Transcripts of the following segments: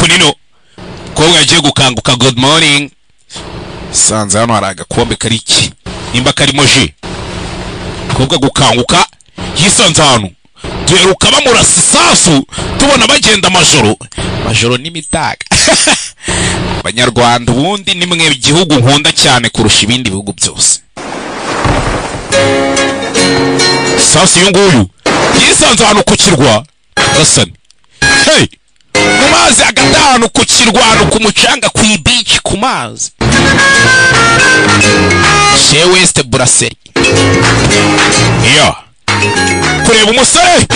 Hakunino kobwa yagiye gukanguka. Good morning. Sanze hano hari agakombe kari iki nimba karimo ji. Kobwa gukanguka yisanze hano duheruka bamurasa isasu tubona bagenda amajoro amajoro n'imitaga. Abanyarwanda ubundi ni mwe igihugu nkunda cyane kurusha ibindi bihugu byose. Sasa uyu nguyu yisanze hano ku kirwa gasani. Hey! Mu mazi hagati ahantu ku kirwa ahantu ku mucanga ku beach ku mazi. Chez West Brasserie. Iyo kureba umusore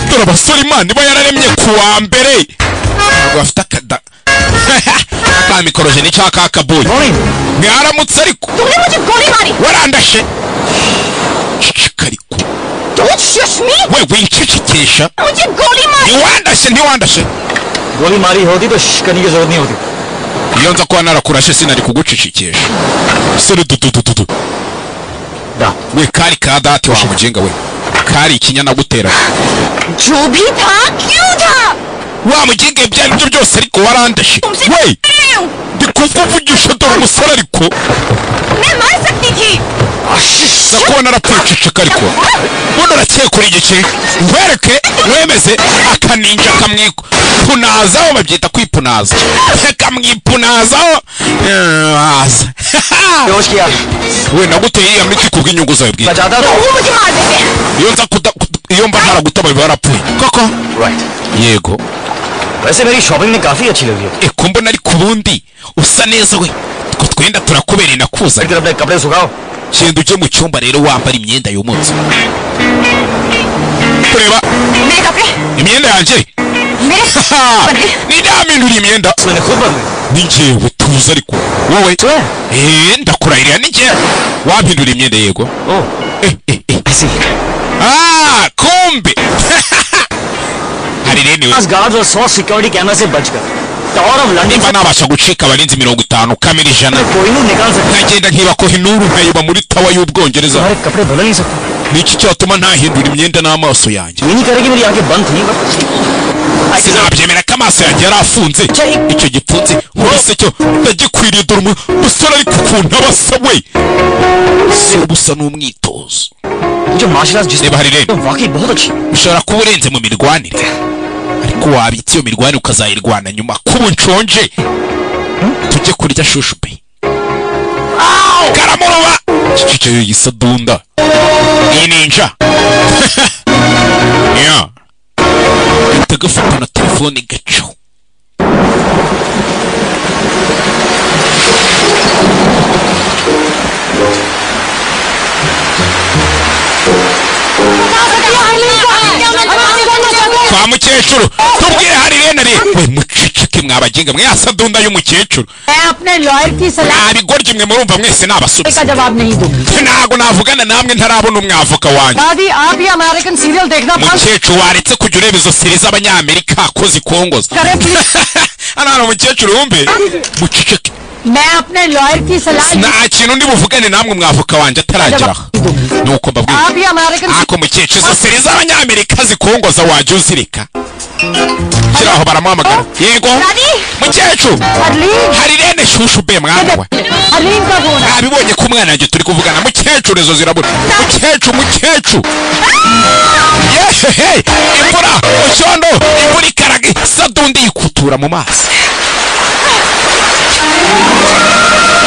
dore abasore Imana iba yararemye ku wa mbere ntabwo bafite akada aka mikorojeni cyangwa aka kabuye. Mwaramutse ariko warandashe ceceka ariko we wincecekesha ntiwandashe ntiwandashe. Iyo nza kuba narakurashe sinari kugucecekesha. Sore dududududu we kari ka dati wa mugenga we kari ikinyana gutera wa mugenga ibyo ari byo byose ariko warandashe we ndi kukuvugisha dore umusore ariko ndakubona narapfuceceka ariko buno urakekura igice nkwereke wemeze akaninja kamwipunazaho babyita kwipunaza kamwipunazaho. We naguteye iya miti kubw'inyungu zawe bwite. Iyo nza iyo mba ntaragutabaye barapfuye koko. Yego वैसे मेरी shopping ने काफी अच्छी लगी है। Ko mbona ariko ubundi usa neza we twe twenda turakubereye nakuzanye. कपड़े सुखाओ Genda ujye mu cyumba rero wambara imyenda y'umunsi. Kureba imyenda yanjye ni imyenda ni njyewe tuza ariko wowe ndakurahirira ni njyewe wampindura imyenda. Yego ah kumbe hari rene nimba nabasha gucika abarinzi 50 kamera 100 nkagenda nkiba Kohinoor nkayiba muri tawa y'Ubwongereza. Niki cyatuma ntahindura imyenda n'amaso yanjye? Sinabyemera ko amaso yanjye yarafunze. Icyo gipfunsi nkubise cyo ndagikwiriye. Dore umusore ariko ukuntu aba asa we si ubusa n'umwitozo. Reba hari rero ushobora kuba urenze mu mirwanire ariko wabitse iyo mirwanire ukazayirwana nyuma. Kuba nshonje tujye kurya shushu pe karamuruba cyo yisadunda iyi ninja. Yeah. Gafata na telefone gaco. Kwa mukecuru tubwire hari rene we muceceke mwabaginga mwe asadunda y'umukecuru. Abigoryi mwe murumva mwese nabasubiza ntago navugana namwe ntarabona umwavoka wanjye. Mukecuru waretse kujya ureba izo seri z'abanyamerika ko zikongoza. Hano hari umukecuru wumve muceceke nta kintu ndi buvugane namwe umwavoka wanjye ataragera aha. Nuko mbabwira ako mukecuru izo seri z'abanyamerika zikongoza wajya uzireka. Kiraho baramuhamagara. Yego mukecuru hari rene shushu be mwana we nabibonye ko umwana wanjye turi kuvugana. Mukecuru izo zirabura. Mukecuru mukecuru yehehe imvura mucyondo imvura ikaraga sadundi yikutura mu mazi.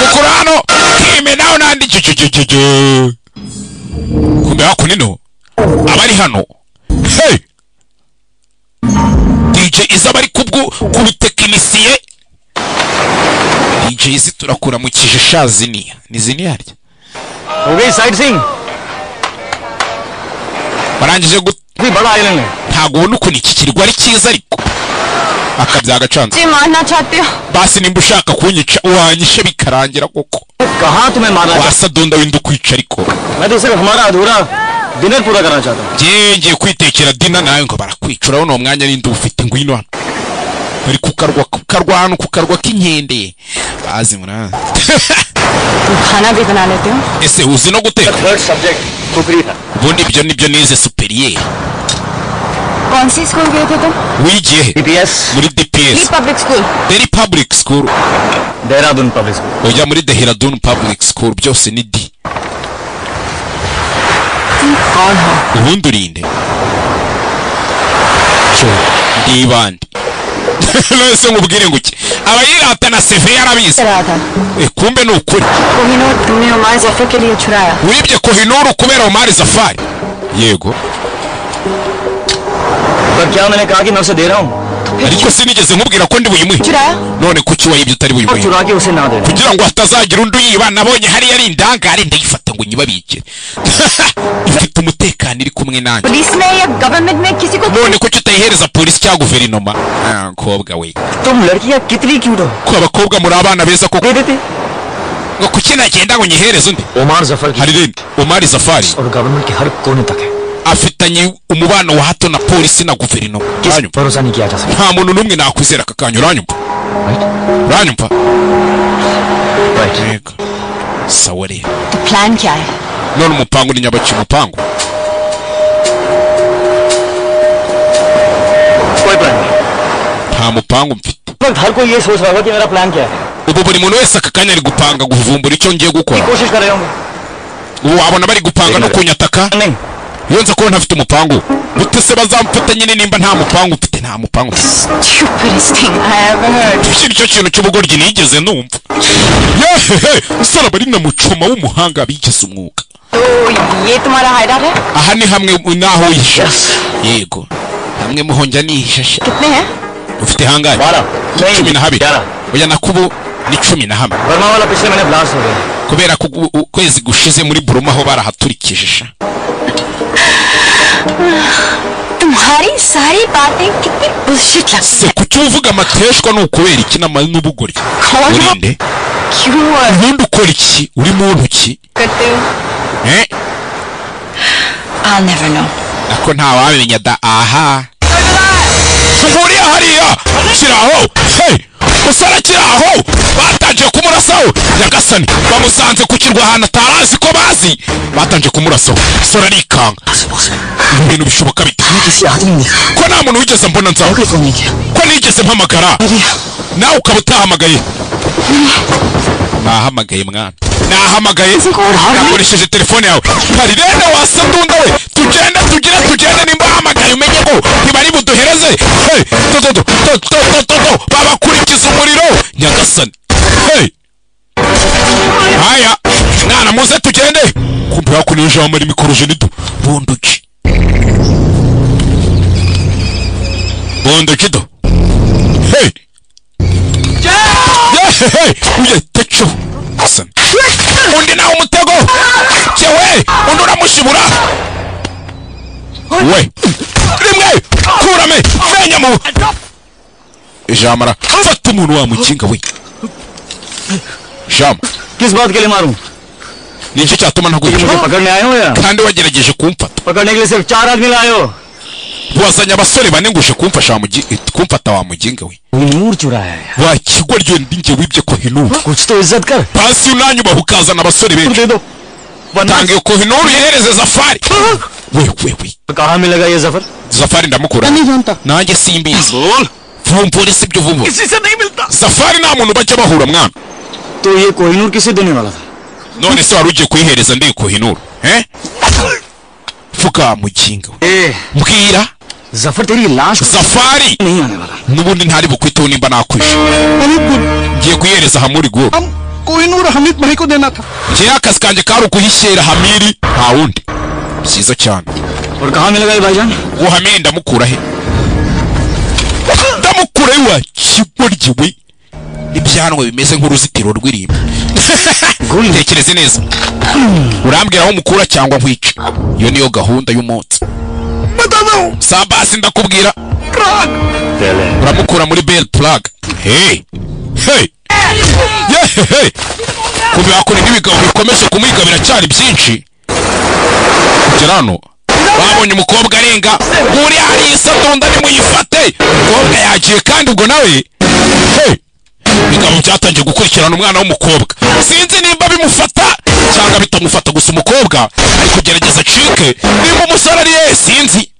Mukuru hano kime nawe nandi kumbe hakunino abari hano. Hey DJ iza bari kubwo kubutekinisiye. DJ izi turakura mu kijisha ziniya ni ziniya harya Okay side sing barangije ntago ubona ukuntu iki kirwa ari cyiza ariko akabyagacanze. Basi nimba ushaka kunyica wanyishe bikarangira koko. Wasadunda wenda ukwica ariko ngiye kwitekera dina nawe ngo barakwica. Urabona uwo mwanya ninde ufite ngwino hano bari kukarwa hano kukarwa k'inkende bazi mura. Ese uzi no guteka? Ubundi ibyo nibyo nize superieur. कौन सी स्कूल गए थे तुम? Wigiye he? DPS. Muri DPS. Public school. Delhi Public School. Dehradun public school. Ujya muri Dehradun Public School, byose ni D. तुम कौन हो? Ubundi urinde? Ndibande nese nkubwire ngo iki abayirata na CV yarabizi. रहा था। Eh, kumbe ni ukuri. Kohinoor तुमने Omar Zafar के लिए चुराया। Wibye Kohinoor kubera Omar Zafar? Yego. पर क्या मैंने कहा कि मैं उसे दे रहा हूँ? Ariko sinigeze nkubwira ko ndi buyimuhe. चुराया? None kuki wayibye utari और buyimuhe? चुरा के उसे ना देना। Kugira ngo hatazagira undi uyiba. Nabonye hariya ari indangare ndayifata ngo nyibabikire, ifite umutekano iri kumwe nanjye. Police में या गवर्नमेंट में किसी को None kuki utayihereza polisi cyangwa guverinoma? Ah, mukobwa we. तुम लड़कियां कितनी क्यूट हो। Ko abakobwa muri abana beza koko. दे देते। Ngo kuki nagenda ngo nyihereze undi? Omar Zafar की Hari rero Omar Zafari और गवर्नमेंट के हर कोने तक है। Afitanye umubano wa hato na polisi na guverinoma. किस Uranyumva? भरोसा नहीं किया जा सकता। Nta muntu n'umwe nakwizera aka kanya, uranyumva? Right. Uranyumva? Right. Yego, sawa rero. तो प्लान क्या है? None umupangu ni nyabaki umupangu? कोई प्लान नहीं। Nta mupangu mfite. वक्त हर कोई ये सोच रहा होगा कि मेरा प्लान क्या है। Ubu buri muntu wese aka kanya ari gupanga kuvumbura icyo ngiye gukora. कोशिश कर रहे होंगे। Ubu wabona bari gupanga no kunyataka. नहीं। Iyo nza kuba ntafite umupangu gute se bazamfata nyine nimba nta mupangu mfite? Nta mupangu mfite. Stupidest thing I ever heard. Iki nicyo kintu cy'ubugoryi nigeze numva. Yehehe, usara bari na mucoma w'umuhanga bigize umwuga. तो ये तुम्हारा हाइडआउट है? Aha ni hamwe n'aho wihisha? Yego, hamwe muhonja nihisha. कितने हैं? Ufite hangahe? 12। नहीं, 12. 11। Oya, nakubu ni 11. Burma वाला पिछले महीने ब्लास्ट हो गया। Kubera ko ukwezi gushize muri Buruma ho barahaturikije sha. तुम्हारी सारी बातें कितनी bullshit लगती Se kuki uvuga amateshwa ni ukubera iki n'ubugoryi? कौन हो? Urinde? क्यों और Ubundi ukora iki? Uri muntu ki? करते हो? Eh. I'll never know. Nako ntawabimenya da. Aha nguriya hariya kiraho. Hey, musore kiraho, batangiye kumurasaho. Nyagasani, bamusanze ku kirwa ahantu atarazi ko bazi, batangiye kumurasaho. Musore arikanga, ibi bintu bishoboka bite? किसी आदमी ने Ko nta muntu wigeze mbona nzaho? कोई फोन नहीं किया। Ko nigeze mpamagara nawe ukaba utahamagaye? Nahamagaye mwana, nahamagaye nakoresheje telefone yawe. Karirene wasatunda we, tugende tugire tugende. Nimba wahamagaye umenye ko ntibari buduhereze. Hey, to to to to to to to to, babakurikiza umuriro. Nyagasani, hey, haya mwana, muze tugende. Kumbe hakuno ijambo rimikoroje nido bunduki bunduki do. Hey. Hey, uye techo. Undi nawe umutego. Cyewe, undi uramushibura. We. Rimwe, kurame, menya mu. Jamara, fata umuntu wa mukinga we. Jama, किस बात के लिए मारूं? Ni iki cyatuma तुम ntagwica? मुझे पकड़ने आए हो या Kandi wagerageje kumfata. पकड़ने के लिए सिर्फ चार आदमी लाए हो? Wazanye abasore bane nguje kumfasha wa kumfata wa muginga we. नूर चुराया है। Wa kigoryi ndi njye wibye Kohinoor. कुछ तो इज्जत कर। Pasi unanyubaha ukazana abasore benshi. दे दो वरना Tanga iyo Kohinoor uyihereze Zafari. We we we. कहाँ मिलेगा ये जफर? Zafari ndamukura. नहीं जानता। Nanjye simbizi. बोल। Vumbura si ibyo vumbura. किसी से नहीं मिलता। Zafari nta muntu bajya bahura mwana. तो ये कोहिनूर किसे देने वाला था? None se wari ugiye kuyihereza ndi Kohinoor? Eh, vuga muginga we. A Mbwira. Zafar तेरी लाश को Zafari नहीं आने वाला। N'ubundi ntari bukwiteho nimba nakwishe. Ngiye kuyihereza Hamuri Guru. हम कोहिनूर हमीद भाई को देना था। Njyewe akazi kanjye kari ukuhishyera Hamiri, nta wundi. Byiza cyane. और कहाँ मिलेगा ये भाईजान? Uwo Hamiri ndamukura he? Ndamukura he wa kigoryi we? N'ibyanwa bimeze nk'uruzitiro rw'irimbi. Tekereze neza, urambwira aho mukura cyangwa nkwica. Iyo niyo gahunda y'umunsi. Sabasi ndakubwira. Uramukura muri Bell Plug. Hey hey yeah, hey. Kubera n'ibigabo bikomeje kumuhiga biracyari byinshi. Kugera hano babonye umukobwa arenga uri hariya isatunda, nimuyifate. Umukobwa yagiye kandi ubwo nawe. Hey, ibigabo byatangiye gukurikirana umwana w'umukobwa, sinzi nimba bimufata cyangwa bitamufata, gusa umukobwa ari kugerageza acike, nimba umusore ari ye sinzi.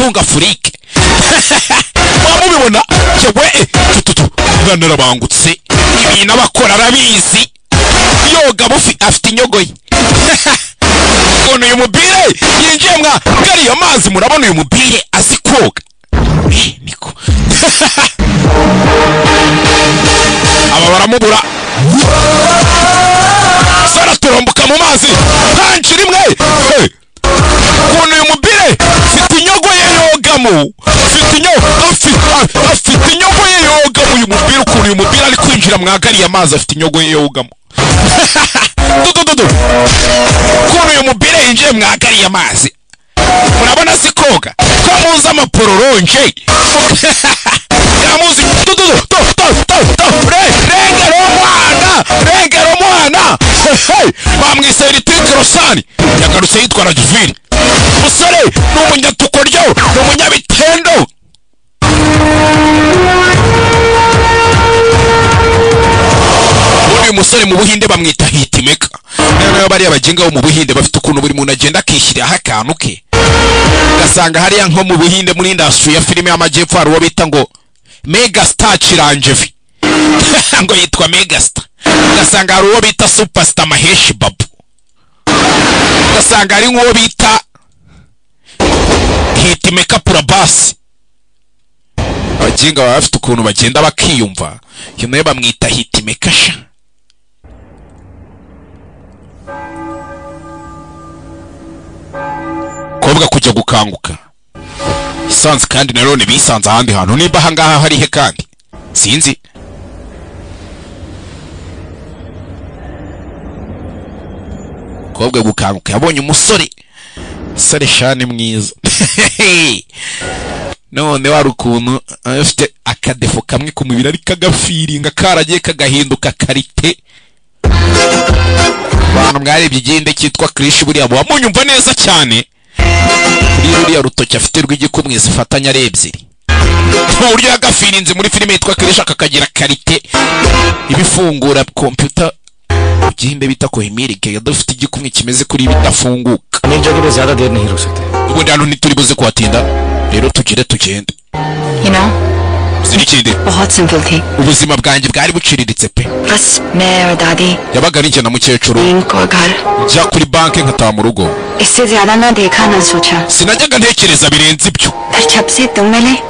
gutunga Afurike. Wamubibona yewe tututu mwana arabangutse ibintu abakora arabizi yoga bufi afite inyogo ye. Ukuntu uyu mubire yinjiye mwa gariya mazi murabona uyu mubire azi koga. Niko aba baramubura sara turomboka mu mazi panci rimwe. Ukuntu uyu mubire afite inyogo ye yogamo afite inyogo ye yogamo uyu mubire ukuntu uyu mubire ari kwinjira mwa gariya mazi afite inyogo ye yogamo. Dudududu ukuntu uyu mubire yinjiye mwa gariya mazi murabona si koga ko muzi amapororonje yamuzi dududu to to to to rengera umwana rengera umwana. Bamwise Hrithik Roshan yagarutse yitwa Rajvir. Umusore ni umunyatukoryo ni umunyabitendo. Uyu musore mu Buhinde bamwita Hitmaker. Noneho bariya baginga bo mu Buhinde bafite ukuntu buri muntu agenda akishyiriraho akantu ke. Ugasanga hariya nko mu Buhinde muri industry ya filime y'amajyepfo hari uwo bita ngo Megastar Chiranjevi ngo yitwa Megastar. Ugasanga hari uwo bita Superstar Mahesh Babu. Ugasanga hari nk'uwo bita Hitmaker Prabhas. Abaginga baba bafite ukuntu bagenda bakiyumva. Uyu nawe bamwita Hitmaker sha. Kobwa kujya gukanguka isanze kandi nanone bisanze ahandi hantu nimba ahangaha hari he kandi sinzi. Kobwa gukanguka yabonye umusore sare shani mwiza. None wari ukuntu afite akadefo kamwe ku mubiri ariko agafiringa karagiye kagahinduka karite. Abantu mwarebye igihinde cyitwa Krish buriya muba munyumva neza cyane. Kuri ruriya rutoki afite rw'igikumwe zifatanya ari ebyiri mu buryo yagafirinze muri filime yitwa Krish akakagira karite ibifungura computer igihinde bita Kohimiri yadafite igikumwe kimeze kuri bidafunguka. Ubundi hano ntituri buze kuhatinda rero tugire tugende. You know, ikindi bahut simple thi. Ubuzima bwanjye bwari buciriritse pe. Bas main aur dadi yabaga ari njye na mukecuru bank aur ghar njya kuri banki nkataha mu rugo. Isse zyada na dekha na socha. Sinajyaga ntekereza birenze ibyo. Par jab se tum mile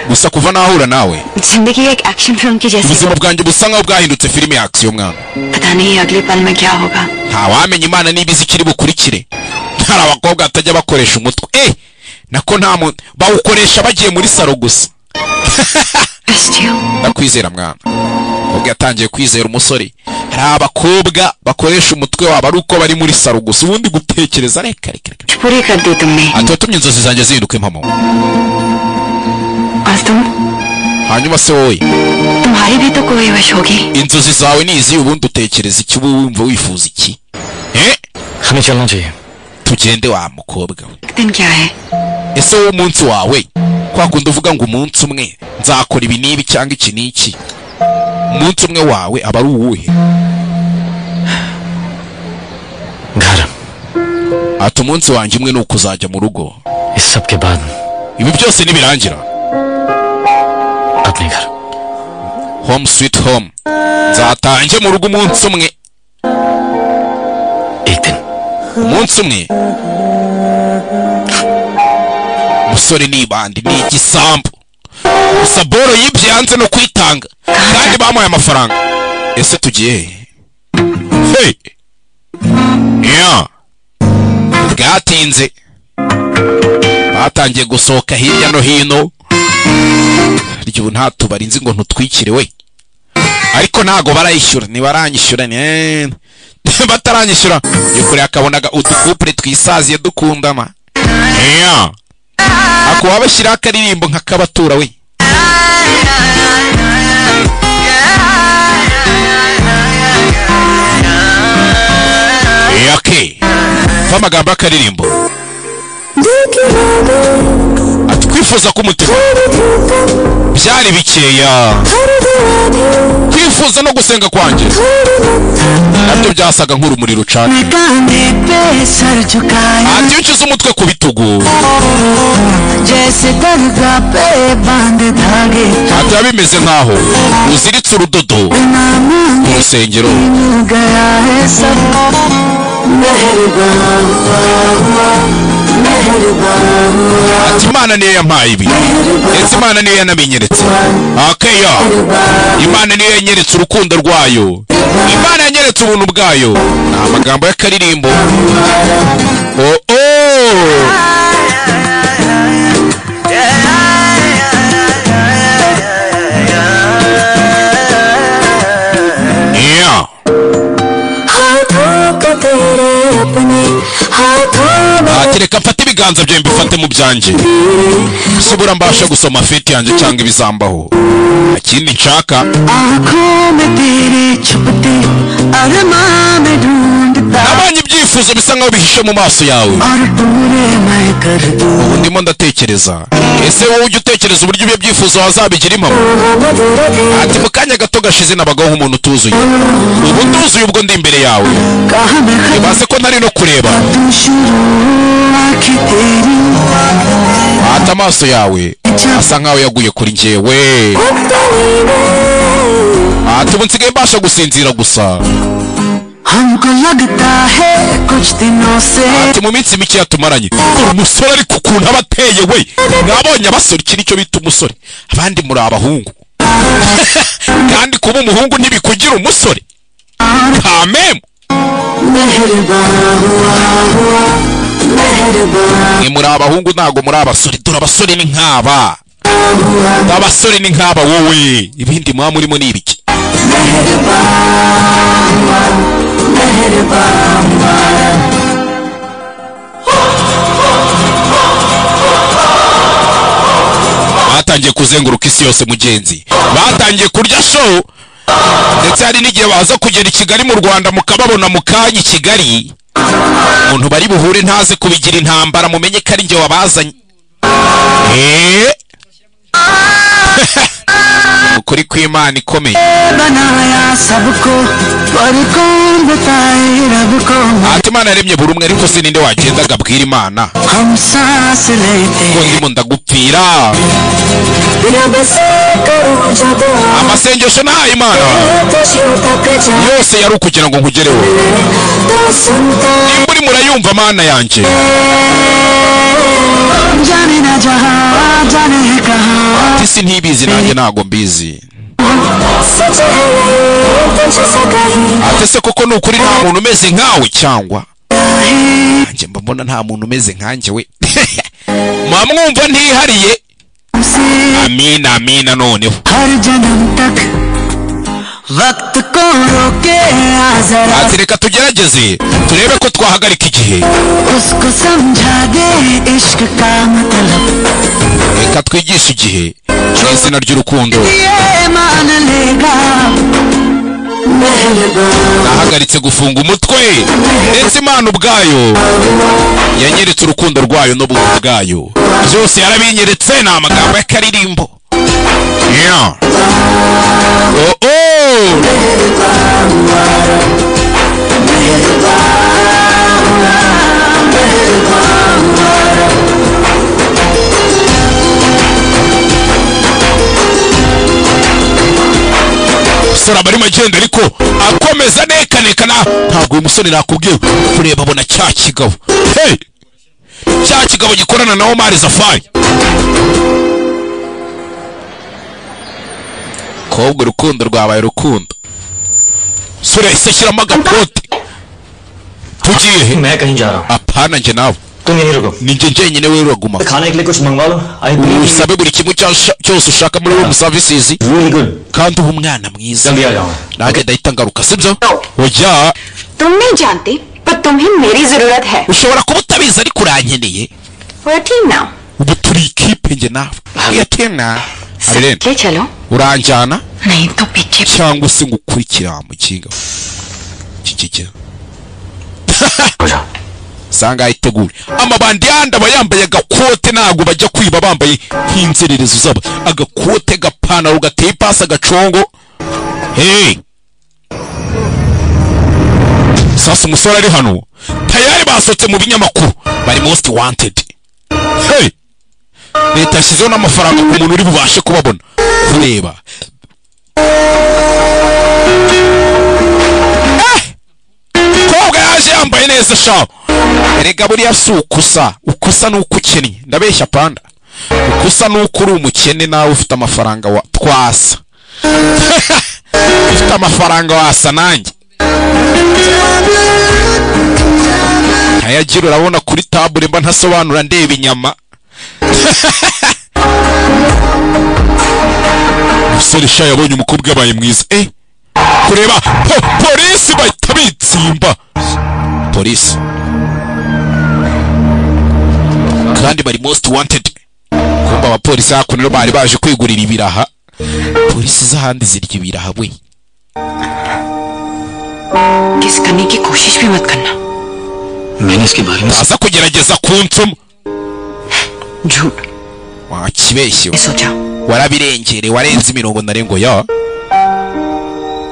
gusa kuva nahura nawe zindagi ek action film ki jaisi ubuzima bwanjye busa nkaho bwahindutse filime ya action mwana. Pata nahi agle pal mein kya hoga. Ntawamenya Imana niba izi ikiri bukurikire. Hari abakobwa batajya bakoresha umutwe nako nta muntu bawukoresha bagiye muri saro gusa. Ndakwizera mwana. Ubwo yatangiye kwizera umusore. Hari abakobwa bakoresha umutwe wabo ari uko bari muri saro gusa ubundi gutekereza reka reka reka. Puri kar di tumne. Ati watumye inzozi zanjye zihinduka impamo. Hanyuma se wowe tumhari bhi to koi wish hogi. Inzozi zawe ni izi ubundi utekereza iki wumva wifuza iki? Hame chalna chahiye. Tugende wa mukobwa we. Din kya hai? Ese wowe umunsi wawe kwa kundi uvuga ngo umunsi umwe nzakora ibi n'ibi cyangwa iki n'iki, umunsi umwe wawe aba ari uwuhe? Ghar. Ati umunsi wanjye umwe ni ukuzajya mu rugo. Is sab ke baad. Ibi byose nibirangira apne ghar. Home sweet home. Nzatange mu rugo umunsi umwe. Ek din. Umunsi umwe. Musore nibandi ni igisambu. Gusa boro yibye yanze no kwitanga kandi bamuhaye amafaranga. Ese tugiye he? Yeah. Bwatinze batangiye gusohoka hirya no hino. Ryo ubu nta tubari nzi ngo ntutwikire we, ariko ntago barayishyura ntibaranyishyura bataranyishyura. Yukuri akabonaga udukupure twisaziye dukundana. Yeah. Ako wabashyira akaririmbo nka kabatura we. Okay. Amagambo akaririmbo atwifuza kumutima byari bikeya Kwifuza no gusenga kwanjye nabyo byasaga nk'urumuri rucanye. Ati iyo ushyize umutwe ku bitugu, ati biba bimeze nkaho uziritse urudodo mu rusengero. Ati Imana niyo yampaye ibi, ndetse Imana niyo yanabinyeretse. Akeya, Imana niyo yanyeretse urukundo rwayo, Imana yanyeretse ubuntu bwayo. Ni amagambo y'akaririmbo. Oh oh, yeah. Ati reka mfate ibiganza byawe mbifate mu byanjye, sibura mbasha gusoma feti yanjye cyangwa ibizambaho. Ikindi nshaka, nabonye ibyifuzo bisa nkaho bihishe mu maso yawe. Ubu ndimo ndatekereza, ese wowe ujya utekereza uburyo ibyo byifuzo wazabigira impamo? Ati mu kanya gato gashize nabagaho nk'umuntu utuzuye, ubu nduzuye ubwo ndi imbere yawe. Ibaze ko ntari no kureba. Ati amaso yawe asa nkaho yaguye kuri njyewe. Ati ubu nsigaye mbasha gusinzira gusa. Ati mu minsi mike yatumaranye, umusore ariko ukuntu aba ateye we, mwabonye abasore, iki nicyo bita umusore, abandi muri abahungu. Kandi kuba umuhungu ntibikugira umusore kamemu. Mwe muri abahungu ntago muri abasore, dore abasore ni nk'aba, abasore ni nk'aba wowe, ibindi muba murimo ni ibiki? Batangiye kuzenguruka isi yose mugenzi, batangiye kurya show, ndetse hari n'igihe baza kugera i Kigali mu Rwanda mukababona mu kanya i Kigali. Umuntu bari buhure ntaze kubigira intambara, mumenye ko ari njye wabazanye. Ukuri kw'Imana ikomeye. Ati Imana yaremye buri umwe, ariko se ninde wagenda agabwira Imana ko ndimo ndagupfira? Amasengesho nahaye Imana yose yari ukugira ngo nkugereho. Nimba uri murayumva Mana yanjye. Ati si ntibizi nanjye ntago mbizi. Ati se koko ni ukuri nta muntu umeze nkawe cyangwa? Nanjye mba mbona nta muntu umeze nkanjye we. Mwamwumva ntihariye. Amina amina. Noneho ati reka tugerageze turebe ko twahagarika igihe, reka twigishe igihe mu izina ry'urukundo. Nahagaritse gufunga umutwe, ndetse Imana ubwayo yanyeretse urukundo rwayo n'ubuntu bwayo, byose yarabinyeretse. Ni amagambo y'akaririmbo. Yeah. Oh oh. Umusore aba arimo agenda ariko akomeza nekanekana. Ntabwo uyu musore nakubwiye kureba abona cya kigabo. Hey! Cya kigabo gikorana na Omar Zafari. Kobwa urukundo rwabaye urukundo. Sore ese shyiramo agakote. Tugiye he? Apana njye nawe. Ni njye njyenyine wewe uraguma. Usabe buri kimwe cyose ushaka muri room services. Kandi uba umwana mwiza. Nanjye ndahita ngaruka, sibyo? Oya. तुम नहीं जानते पर तुम्हें मेरी जरूरत है. Ushobora kuba utabizi ariko urankeneye. We're a team now. Ubu turi ikipe njye nawe. We are team now. Arirene. ले चलो. Uranjyana? नहीं तो पीछे. Cyangwa se ngukurikira mu kinga. Kikikira. Sanga itegure. Amabandi yandi aba yambaye agakote, ntago bajya kwiba bambaye nk'inzererezi zabo. Agakote gapantaro gateye ipasi agacongo. Hey, sasa umusore ari hano tayari basohotse mu binyamakuru, bari most wanted. Hey, leta yashyizeho n'amafaranga ku muntu uri bubashe kubabona. Kureba kobwa yaje yambaye neza sha. Erega buriya si ukusa, ukusa ni uko ukennye. Ndabeshya panda, ukusa ni uko uri umukene nawe ufite amafaranga wa twasa. Ufite amafaranga wasa nanjye. Ntayagira urabona kuri tabure mba ntasobanura ndeba inyama. Umusore sha yabonye umukobwa yabaye mwiza. Kureba polisi bahita bitsimba. Polisi kandi bari most wanted. Kumba abapolisi hakuno bari baje kwigurira ibiraha. Polisi z'ahandi zirya ibiraha we. किस करने की कोशिश भी मत करना. मैंने इसके बारे में aza kugerageza kunsoma. झूठ. Wakibeshye. सोचा. Warabirengere, warenze imirongo ntarengwa ya.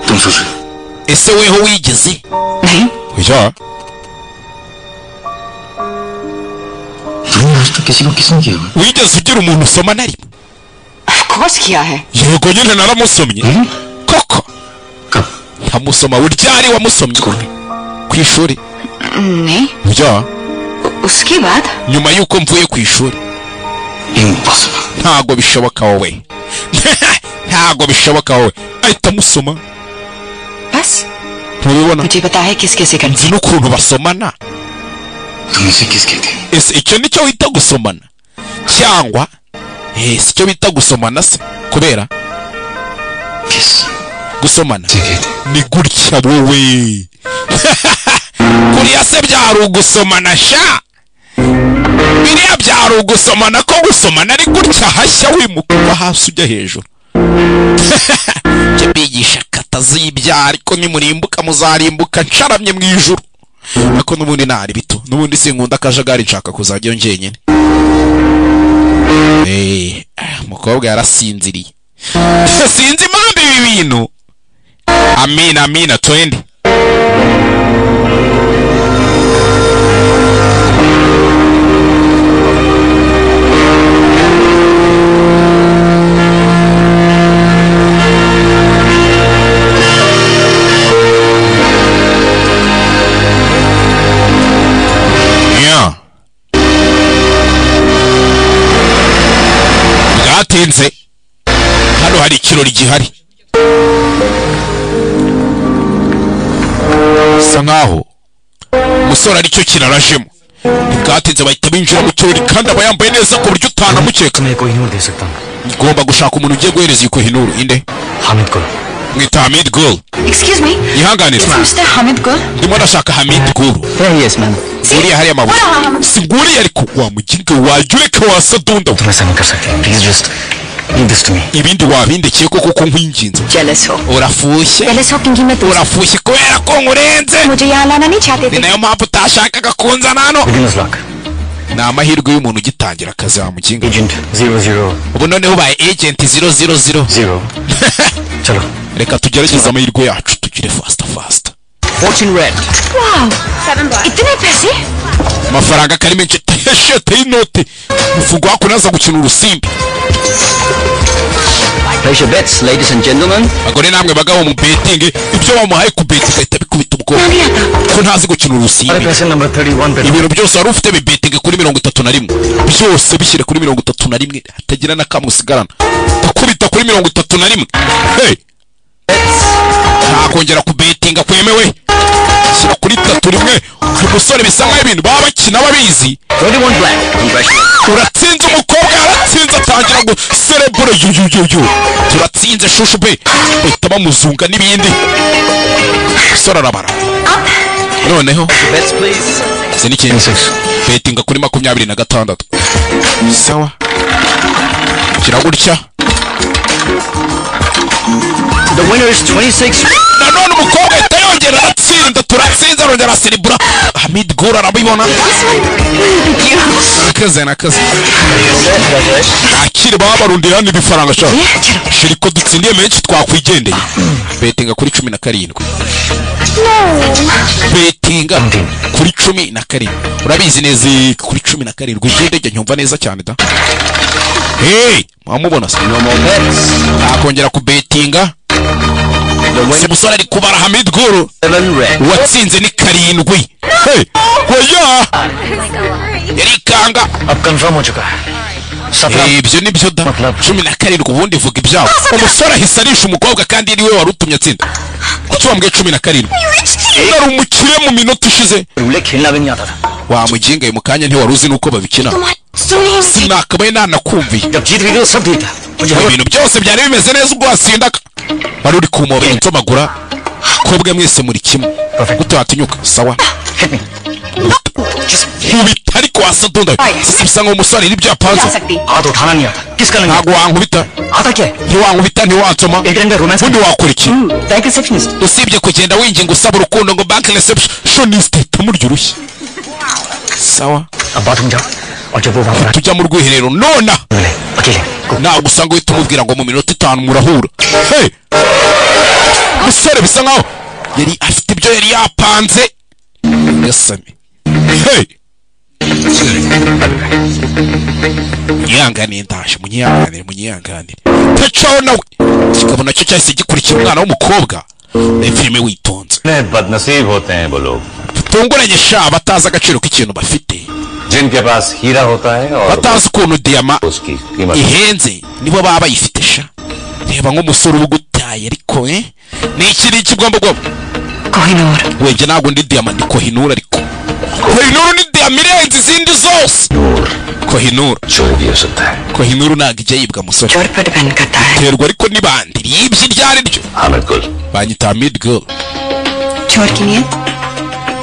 तुम सोच. Ese weho wigeze? नहीं. Ya. तुमने आज तक किसी को किस नहीं किया? Wigeze ugira umuntu usoma na rimwe? Of course किया है. Yego nyine naramusomye. Koko. Ntamusoma uryari wamusomye? Ku ishuri. नहीं. Ya. उसके बाद? Nyuma yuko mvuye ku ishuri. Impossible. Ntago bishoboka wowe. Ntago bishoboka wowe. Ahita amusoma. बस. Ntubibona? मुझे पता है किस कैसे करना. Nzi n'ukuntu basomana. तुम इसे किस कहते हो? Ese icyo nicyo wita gusomana? Cyangwa ese icyo bita gusomana se? Kubera किस gusomana कहते ni gutya wowe. Kuriya se byari ugusomana sha. Biriya byari ugusomana ko gusomana ari gutya hashya wimuka hasi ujya hejuru. Njye mbigisha kata z'ibyaha ariko nimurimbuka muzarimbuka nsharamye mu ijuru. Ariko n'ubundi ntari bito, n'ubundi sinkunda akajagari, nshaka kuzajyayo njyenyine. Umukobwa yarasinziriye. Sinzi impamvu ibi bintu. Amina amina twende. Yeah. Bwatinze. Hano hari ikirori gihari. Sa nkaho umusore aricyo kirarajemo. Bwatinze bahita binjira mu kirori kandi aba yambaye neza ku buryo utanamukeka. मैं कोहिनूर दे सकता हूँ. Ngomba gushaka umuntu ugiye guhereza iyi Kohinoor. Inde? Hamid Gul. Mwita Hamid Gul. Excuse me. Yihanganire. Mr. Hamid Gul. Ndimo ndashaka Hamid Gul. There he is, ma'am. Nguriya hariya amabuye. Si nguriya ariko wa muginga wajya ureka wasadunda. तुम ऐसा नहीं कर सकती. Please just leave this to me. Ibindi wabindekeye koko ko nkwinginze. Jealous हो. Urafushye. Jealous हो क्योंकि मैं Urafushye kubera ko nkurenze. मुझे यहाँ लाना नहीं चाहते Ni थे. nayo mpamvu utashakaga kunzana hano. Beginner's luck. Ni amahirwe y'umuntu ugitangira akazi wa muginga. Agent 0 Ubu noneho ubaye agent 0 0 0. 0. चलो. Reka tugerageze amahirwe yacu tugire faster faster. Fortune red. Wow. इतने पैसे? Amafaranga kari menshi shete y'inote. Umufungo wako naza gukina urusimbi. Place your bets, ladies and gentlemen. Bagore namwe bagabo mu betting ibyo bamuhaye ku betting ahita bikubita ubwoba. नहीं आता. Ko ntazi gukina urusimbi. पैसे number 31 पे. Ibintu byose wari ufite bibetinge kuri 31. Byose bishyire kuri 31 hatagira na kamwe usigarana. Ndakubita kuri 31. Hey! Ntakongera kubetinga kwemewe. Shyira kuri 31. Uyu musore bisa nkaho ibintu baba bakina babizi. 21 black. Congratulations. Uratsinze umukobwa yaratsinze atangira guserebura yu. Turatsinze shushu be. Bahita bamuzunga n'ibindi. Umusore arabara. Noneho Bets please. izi ni ikintu. Betinga kuri 26. Sawa. Kiragutya. The winner is 26. Nanone umukobwa ahita yongera aratsinda, turatsinze arongera araserebura. Hamid Gura arabibona. Nakaze nakaze. Akiri baba barundira hano ibifaranga sha. Shiri ko dutsindiye menshi twakwigendeye. Betinga kuri 17. Betinga kuri 17. Urabizi neza kuri 17 ugende nyumva neza cyane da. Hey, mwamubona se? Akongera kubetinga. Si musore ari kubara Hamid Guru watsinze ni 7. Hey, oya yarikanga. Ab confirm ho chuka hai. Ibyo nibyo da 17 ubundi vuga ibyawo. Umusore ahise arisha umukobwa kandi niwe warutumye atsinda. Kuki wambwiye 17? Nari umukire mu minota ishize. Wa muginga mu kanya ntiwaruzi nuko babikina. Sinakabaye nanakumviye. Ibintu byose byari bimeze neza ubwo wasindaga. Wari uri kumobera nsomagura. Kobwa mwese muri kimwe. Gute watinyuka? Sawa. Nkubita ariko wasadunda. Bisa nkaho umusore n'ibyo yapanze. Ntabwo wankubita. Ntiwankubita ntiwansoma. Ubundi wakora iki? Usibye kugenda winginga usaba urukundo ngo bank receptionist tumurya urushyi. Sawa. Tujya mu rwiherero nona. Ntabwo usanga uhita umubwira ngo mu minota 5 murahura. Hey! Musore bisa nkaho yari afite ibyo yari yapanze. Yasame. Hey! Munyihanganire ndaje, munyihanganire, munyihanganire. Tacaho nawe. Kikabona nacyo cyahise gikurikira umwana w'umukobwa. Ni filime witonze. बदनसीब होते हैं वो लोग. Tunguranye sha batazi agaciro k'ikintu bafite. जिनके पास हीरा होता है और batazi ukuntu diyama उसकी कीमत ihenze nibo baba bayifite sha. Reba nk'umusore uba ugutaye ariko ni iki ni iki bwombo bwombo. Kohinoor. Wenge ntabwo ndi diyama ndi Kohinoor ariko. Kohinoor ni diyama irenze izindi zose. Kohinoor. चोरी भी हो सकता है. Kohinoor ntabwo ijya yibwa musore. चोर पर depend करता है. Terwa ariko n'ibandi yibye iryo ari ryo. Hamid Gul. Banyita Hamid Gul. चोर की नीयत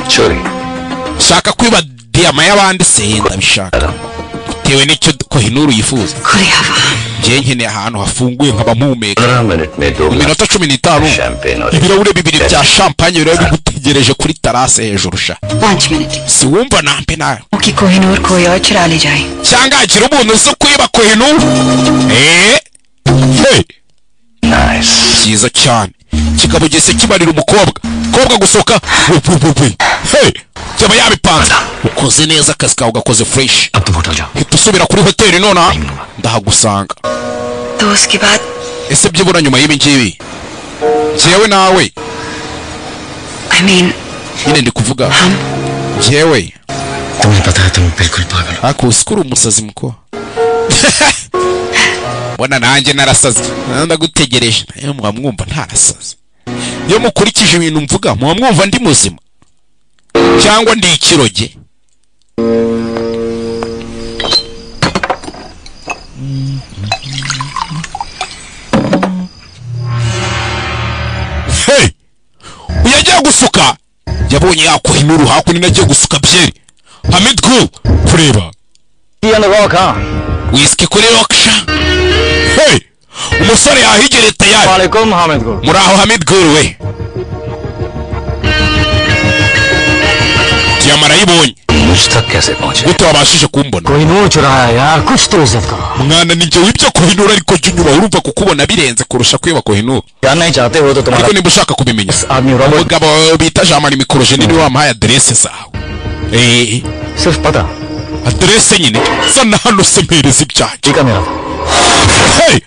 चोरी. Shaka kwiba diyama y'abandi se ndabishaka. Bitewe n'icyo Kohinoor yifuza. खुली हवा. Njye nkeneye ahantu hafunguye nkaba mpumeka. 15 minute में 2 Mu minota 15 champagne और ibirahure 2 bya champagne biraba bigutegereje kuri terrasse hejuru sha. 5 minute. Si wumva nampe nawe. की कोहिनूर कोई और चुरा ले जाए. Cyangwa hagira umuntu uzi kwiba Kohinoor. Hey. Nice. Cyiza cyane. Kikaba gise kibarira umukobwa. Kobwa gusoka. Hey. Cyaba yabipanze. Ukoze neza akazi kawe ugakoze fresh. अब तुम hotel जाओ. Hita usubira kuri hoteli nona ndahagusanga. तो उसके बाद Ese byibura nyuma y'ibi ngibi njyewe nawe I mean nyine ndi kuvuga njyewe तुम्हें पता है तुम बिल्कुल पागल हो. ariko uzi ko uri umusazi muko. Mbona nanjye narasaze ndagutegereje. Muba mwumva ntarasaze. Iyo mukurikije ibintu mvuga muba mwumva ndi muzima cyangwa ndi ikiroge. Hey! Uyagiye gusuka yabonye yakohinuru hakuno agiye gusuka byeri. Hamid Gul kureba whisky kuri rocksha. Hey! Umusore yahigereye tayari. Walaikum Hamid Gul. Muraho Hamid Gul we. Diyama arayibonye. मुझ तक कैसे पहुंचे? Gute wabashije kumbona? Kohinoor चुराया यार, कुछ तो इज्जत करो. Mwana ni njye wibye Kohinoor ariko jya unyubaha urumva kukubona birenze kurusha kwiba Kohinoor. जानना ही चाहते हो तो तुम्हारा Ariko niba ushaka kubimenya आदमी Robert umugabo bita Jean Marie Mikorojeni niwe wamuhaye aderese zawe. सिर्फ पता Aderese nyine zana hano se mpereza ibyanjye. ठीक है मेरा. Hey!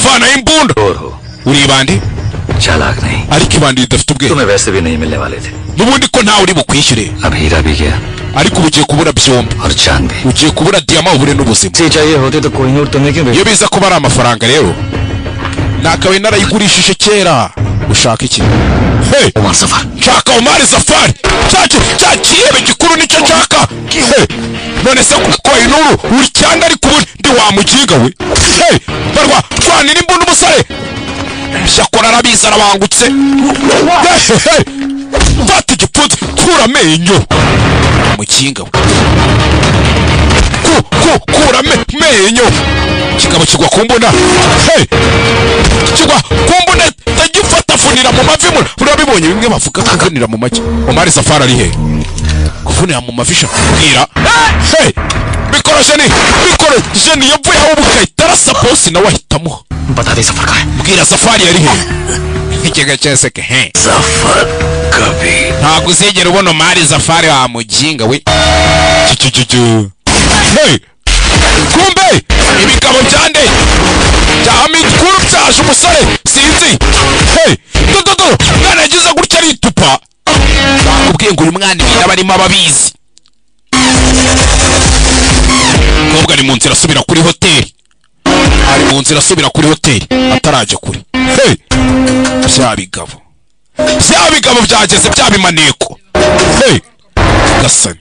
Vanayo imbunda. चोर हो, Uri ibandi चालाक नहीं. ariko ibandi ridafite ubwenge. तुम्हें वैसे भी नहीं मिलने वाले थे. N'ubundi ko ntawe uri bukwishyure. अब हीरा भी गया Ariko ubu ugiye kubura byombi. और जान भी. Ugiye kubura diyama ubure n'ubuzima. से चाहिए होते तो कोहिनूर तुम्हें क्यों Iyo biza kuba ari amafaranga rero nakabaye narayigurishije kera. Ushaka iki? Hey! Omar Zafar. Nshaka Omar Zafar. Cya kihebe gikuru nicyo nshaka. Hey! None se Kohinoor uri cyangwa ariko ubundi wamuginga we. Hey! Barwa twanira imbunda umusore. Shakora arabizi arabangutse. Hey! Fata igipfunsi kura amenyo. Mukinga we. Kura amenyo. Kikaba kigwa ku mbunda. Hey! Kigwa ku mbunda tagifata funira mu mavi murabibona. Wabibonye bimwe bavuga kuvunira mu make. Omar Zafar ari he? Kuvunira mu mavisha bwira. Hey! Mikoro jeni yavuye aho bukahita arasa bosi nawe ahitamo. बता दे सफर का है। Bwira Zafari ari he? Ikigega cyose ke he. Zafar कभी Ntabwo uzigera ubona Omar Zafari wa mujinga we. Cucucucu. Hey! Kumbe ibigabo byande bya Hamid Guru byaje umusore sinzi. Hey! Dododo mwana yagize gutya aritupa. Nakubwiye ngo uyu mwana ibintu aba arimo ababizi. Umukobwa ari mu nzira asubira kuri hoteli. Ari mu nzira asubira kuri hoteli atarajya kure. Hey! Bya bigabo. Bya bigabo byageze bya bimaneko. Hey! Gasani.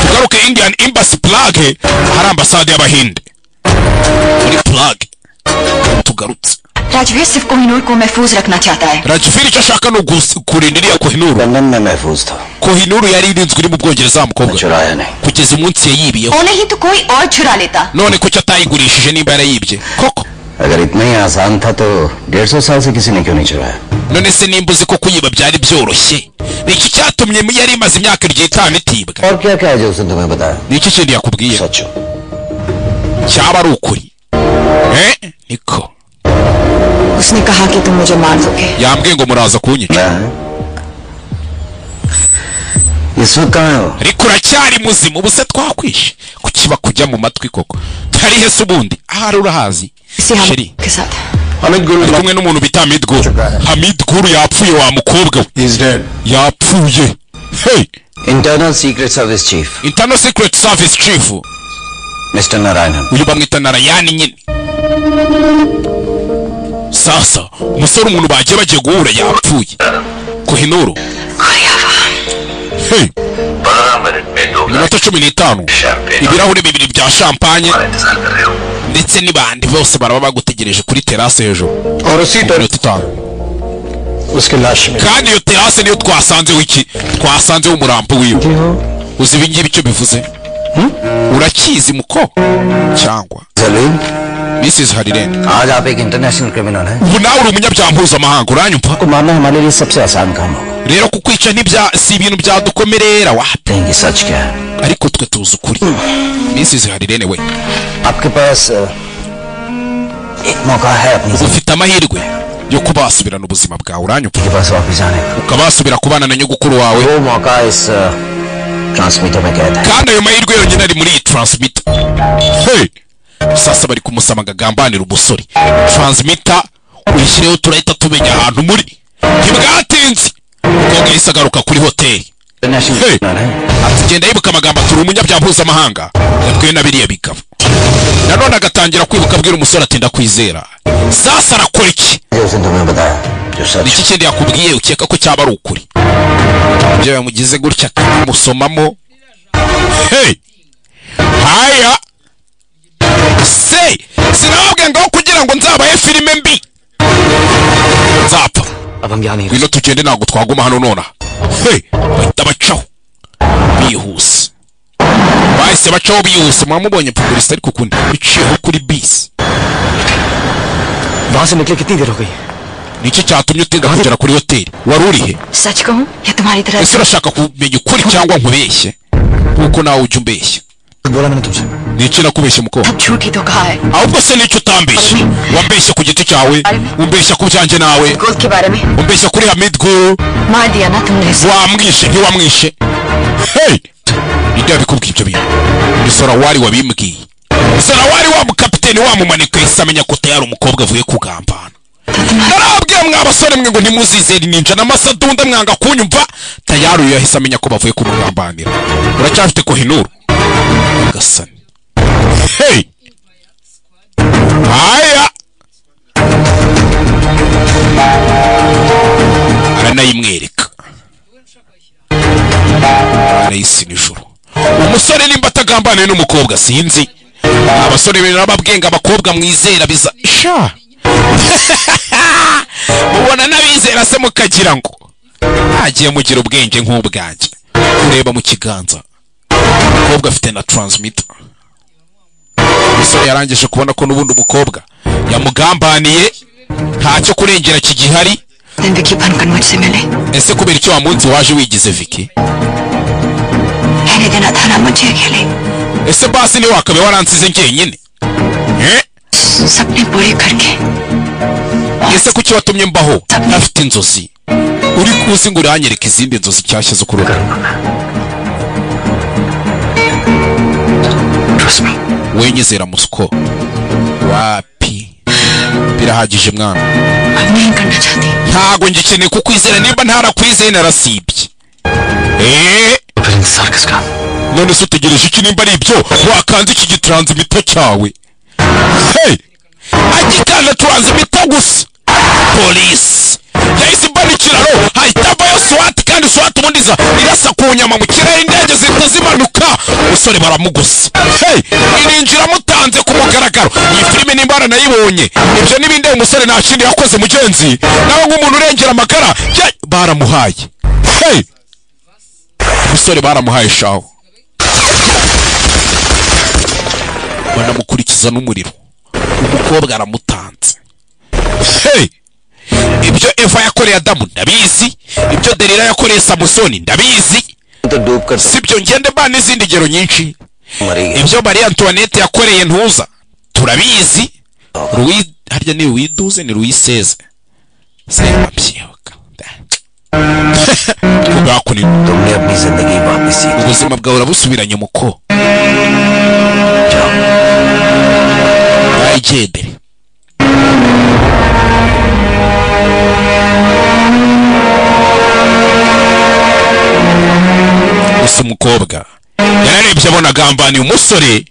Tugaruke Indian Embassy Prague, hari ambasade y'Abahinde. Muri Prague. Tugarutse. Rajveer सिर्फ कोहिनूर को महफूज रखना चाहता है। Rajveer icyo ashaka ni kurinda iriya Kohinuru. London में महफूज था। Kohinuru yari irinzwe iri mu Bwongereza mukobwa. चुराया नहीं। Kugeza umunsi yayibiyeho. वो नहीं तो कोई और चुरा लेता। None kuki atayigurishije nimba yarayibye? Koko. अगर इतना ही आसान था तो 150 साल से किसी ने क्यों नहीं चुराया? None se nimba uzi ko kuyiba byari byoroshye, ni iki cyatumye yari imaze imyaka 50 itibwa? और क्या क्या है जो उसने तुम्हें बताया? Ni iki kindi yakubwiye सच हो। cyaba ari ukuri? Niko उसने कहा कि तुम मुझे मार दोगे। yambwiye ngo muraza kunyica. इस वक्त कहाँ हो? Ariko uracyari muzima, ubu se twakwishe kukiba kujya mu matwi koko? Tari he se ubundi? Ahari urahazi Sheri के साथ Hamid Guru ari kumwe n'umuntu bita Hamid Guru. Hamid Guru yapfuye wa mukobwa we. Is dead. Yapfuye. Hey! Internal secret service chief Internal Secret Service Chief mister Narayanan. uyu bamwita Narayani nyine. Sasa umusore umuntu bagiye bagiye guhura yapfuye. Kohinuru. Hey! Iminota 15 ibirahuri bibiri bya champagne ndetse n'ibandi bose baraba bagutegereje kuri terrasse hejuru. और उसी तरह Iminota 5. उसकी लाश में Kandi iyo terrasse niyo twasanzeho iki? Twasanzeho umurambo wiwe. Uzi ibi ngibi icyo bivuze? Urakizi muko? Cyangwa Salim, Mrs. Hariren. आज आप एक international criminal हैं। Ubu nawe uri umunyabyaha mpuzamahanga, uranyumva? आपको मारना हमारे लिए सबसे आसान काम होगा। Rero kukwica ntibya si ibintu byadukomerera wapi. कहेंगे सच क्या है। Ariko twe tuzi ukuri. Mrs. Hariren we. आपके पास एक मौका है अपनी जिंदगी Ufite amahirwe yo kuba wasubirana ubuzima bwawe, uranyumva? के पास वापस जाने का। Ukaba wasubira kubana na nyogokuru wawe. वो मौका इस ट्रांसमीटर में कैद है। Kandi ayo mahirwe yonyine ari muri iyi transmitter. Hey! Sasa bari kumusaba ngo agambanire umusore. Transmitter uyishyireho turahita tumenya ahantu muri. Ntibwatinze. Umukobwa yahise agaruka kuri hoteli. International Hey! Criminal है। Ati genda yibuka amagambo ati uri umunyabyaha mpuzamahanga. Yabwiwe na biriya bigabo. Nanone agatangira kwibuka abwira umusore ati ndakwizera. Sasa arakora iki? जो उसने तुम्हें बताया जो सच Ni iki kindi yakubwiye ukeka ko cyaba ari ukuri? Ibyo yamugize gutya akamusomamo. Hey! Haya! Se! Sinababwiye ngo kugira ngo nzabahe filime mbi. Nzapfa. अब हम यहाँ नहीं Ngwino tugende ntabwo twaguma hano nonaha. Hey! Bahita bacaho. Bihuse. Bahise bacaho bihuse. Mwamubonye publicité ariko ukundi biciyeho kuri bisi. वहां से निकले कितनी देर हो गई? Ni iki cyatumye utinda kugera kuri hoteli? Wari uri he? सच कहूँ या तुम्हारी तरह Ese urashaka kumenya ukuri cyangwa nkubeshye? Kuko nawe ujya umbeshya. बोला मैंने तुमसे। Ni iki nakubeshye mukobwa? अब झूठ ही तो कहा है। Ahubwo se nicyo utambeshye? Wambeshye ku giti cyawe, umbeshya ku byanjye nawe, गोल के बारे में umbeshya kuri Hamid Guru, मार दिया ना तुमने उसे। wamwishe ntiwamwishe. Hey! Ninde wabikubwiye ibyo bintu? Ni Sorawari wabimbwiye. Sorawari wa mukapiteni wamumanika yahise amenya ko tayari umukobwa avuye kugambana. Narababwiye mwa basore mwe ngo ntimuzizere ninja n'amasadunda mwanga kunyumva. Tayari uyu yahise amenya ko bavuye kumugambanira. Uracyafite Kohinuru? Gasani. Hey! Haya! Aranayimwereka. Arayisi nijoro. Umusore nimba atagambaniye n'umukobwa sinzi. Abasore narababwiye ngo abakobwa mwizera biza sha. Mubona n'abizera se mukagira ngo agiye mugira ubwenge nk'ubwanjye. Ureba mu kiganza. Umukobwa afite na transmitter. Umusore yarangije kubona ko n'ubundi umukobwa yamugambaniye, ntacyo kurengera kigihari. दिन Vicky बनकर मुझसे मिले Ese kubera icyo wa munsi waje wigize Vicky? रहने देना था ना मुझे अकेले Ese basi niwe wakabaye waransize njyenyine? Eh? सपने पूरे करके Ese kuki watumye mbaho ntafite inzozi, uri kuzi ngo uranyereka izindi nzozi nshyashya zo kurota? Trust me. Wenyizera musuko wapi, birahagije mwana. अब नहीं करना चाहती। Ntago ngikeneye kukwizera, nimba ntarakwizeye narasibye. Eh, फिर इंतजार किसका? None se utegereje iki nimba ari ibyo wakanze iki gitransimita cyawe? Hey! Agikanda transmitter gusa, polisi yahise imbana ikiraro, hahita avayo SWAT, kandi SWAT ubundi iza irasa ku nyama mu kirere, indege zihita zimanuka, umusore baramugusa. Hey! Irinjira mutanze ku mugaragaro. Iyi filime nimba waranayibonye, ibyo n'ibindi, uyu musore nta kindi yakoze mugenzi nawe nk'umuntu urengera amagara baramuhaye. Hey! Umusore baramuhaye shawo, banamukurikiza n'umuriro, umukobwa aramutanze. Hey! Ibyo Eva yakoreye Adamu ndabizi, ibyo Delila yakoreye Samusoni ndabizi, तो डूब कर sibyo ngende ba n'izindi ngero nyinshi. मरेगी। Ibyo Marie Antoinette yakoreye ntuza turabizi. Louis harya ni Louis 12 ni Louis 16 simbabyibuka kubwako ni तुमने अपनी जिंदगी वापस जीत ubuzima bwawe urabusubiranye muko जाओ। Bayigendere. Gusa umukobwa yararebye abona agambaniye umusore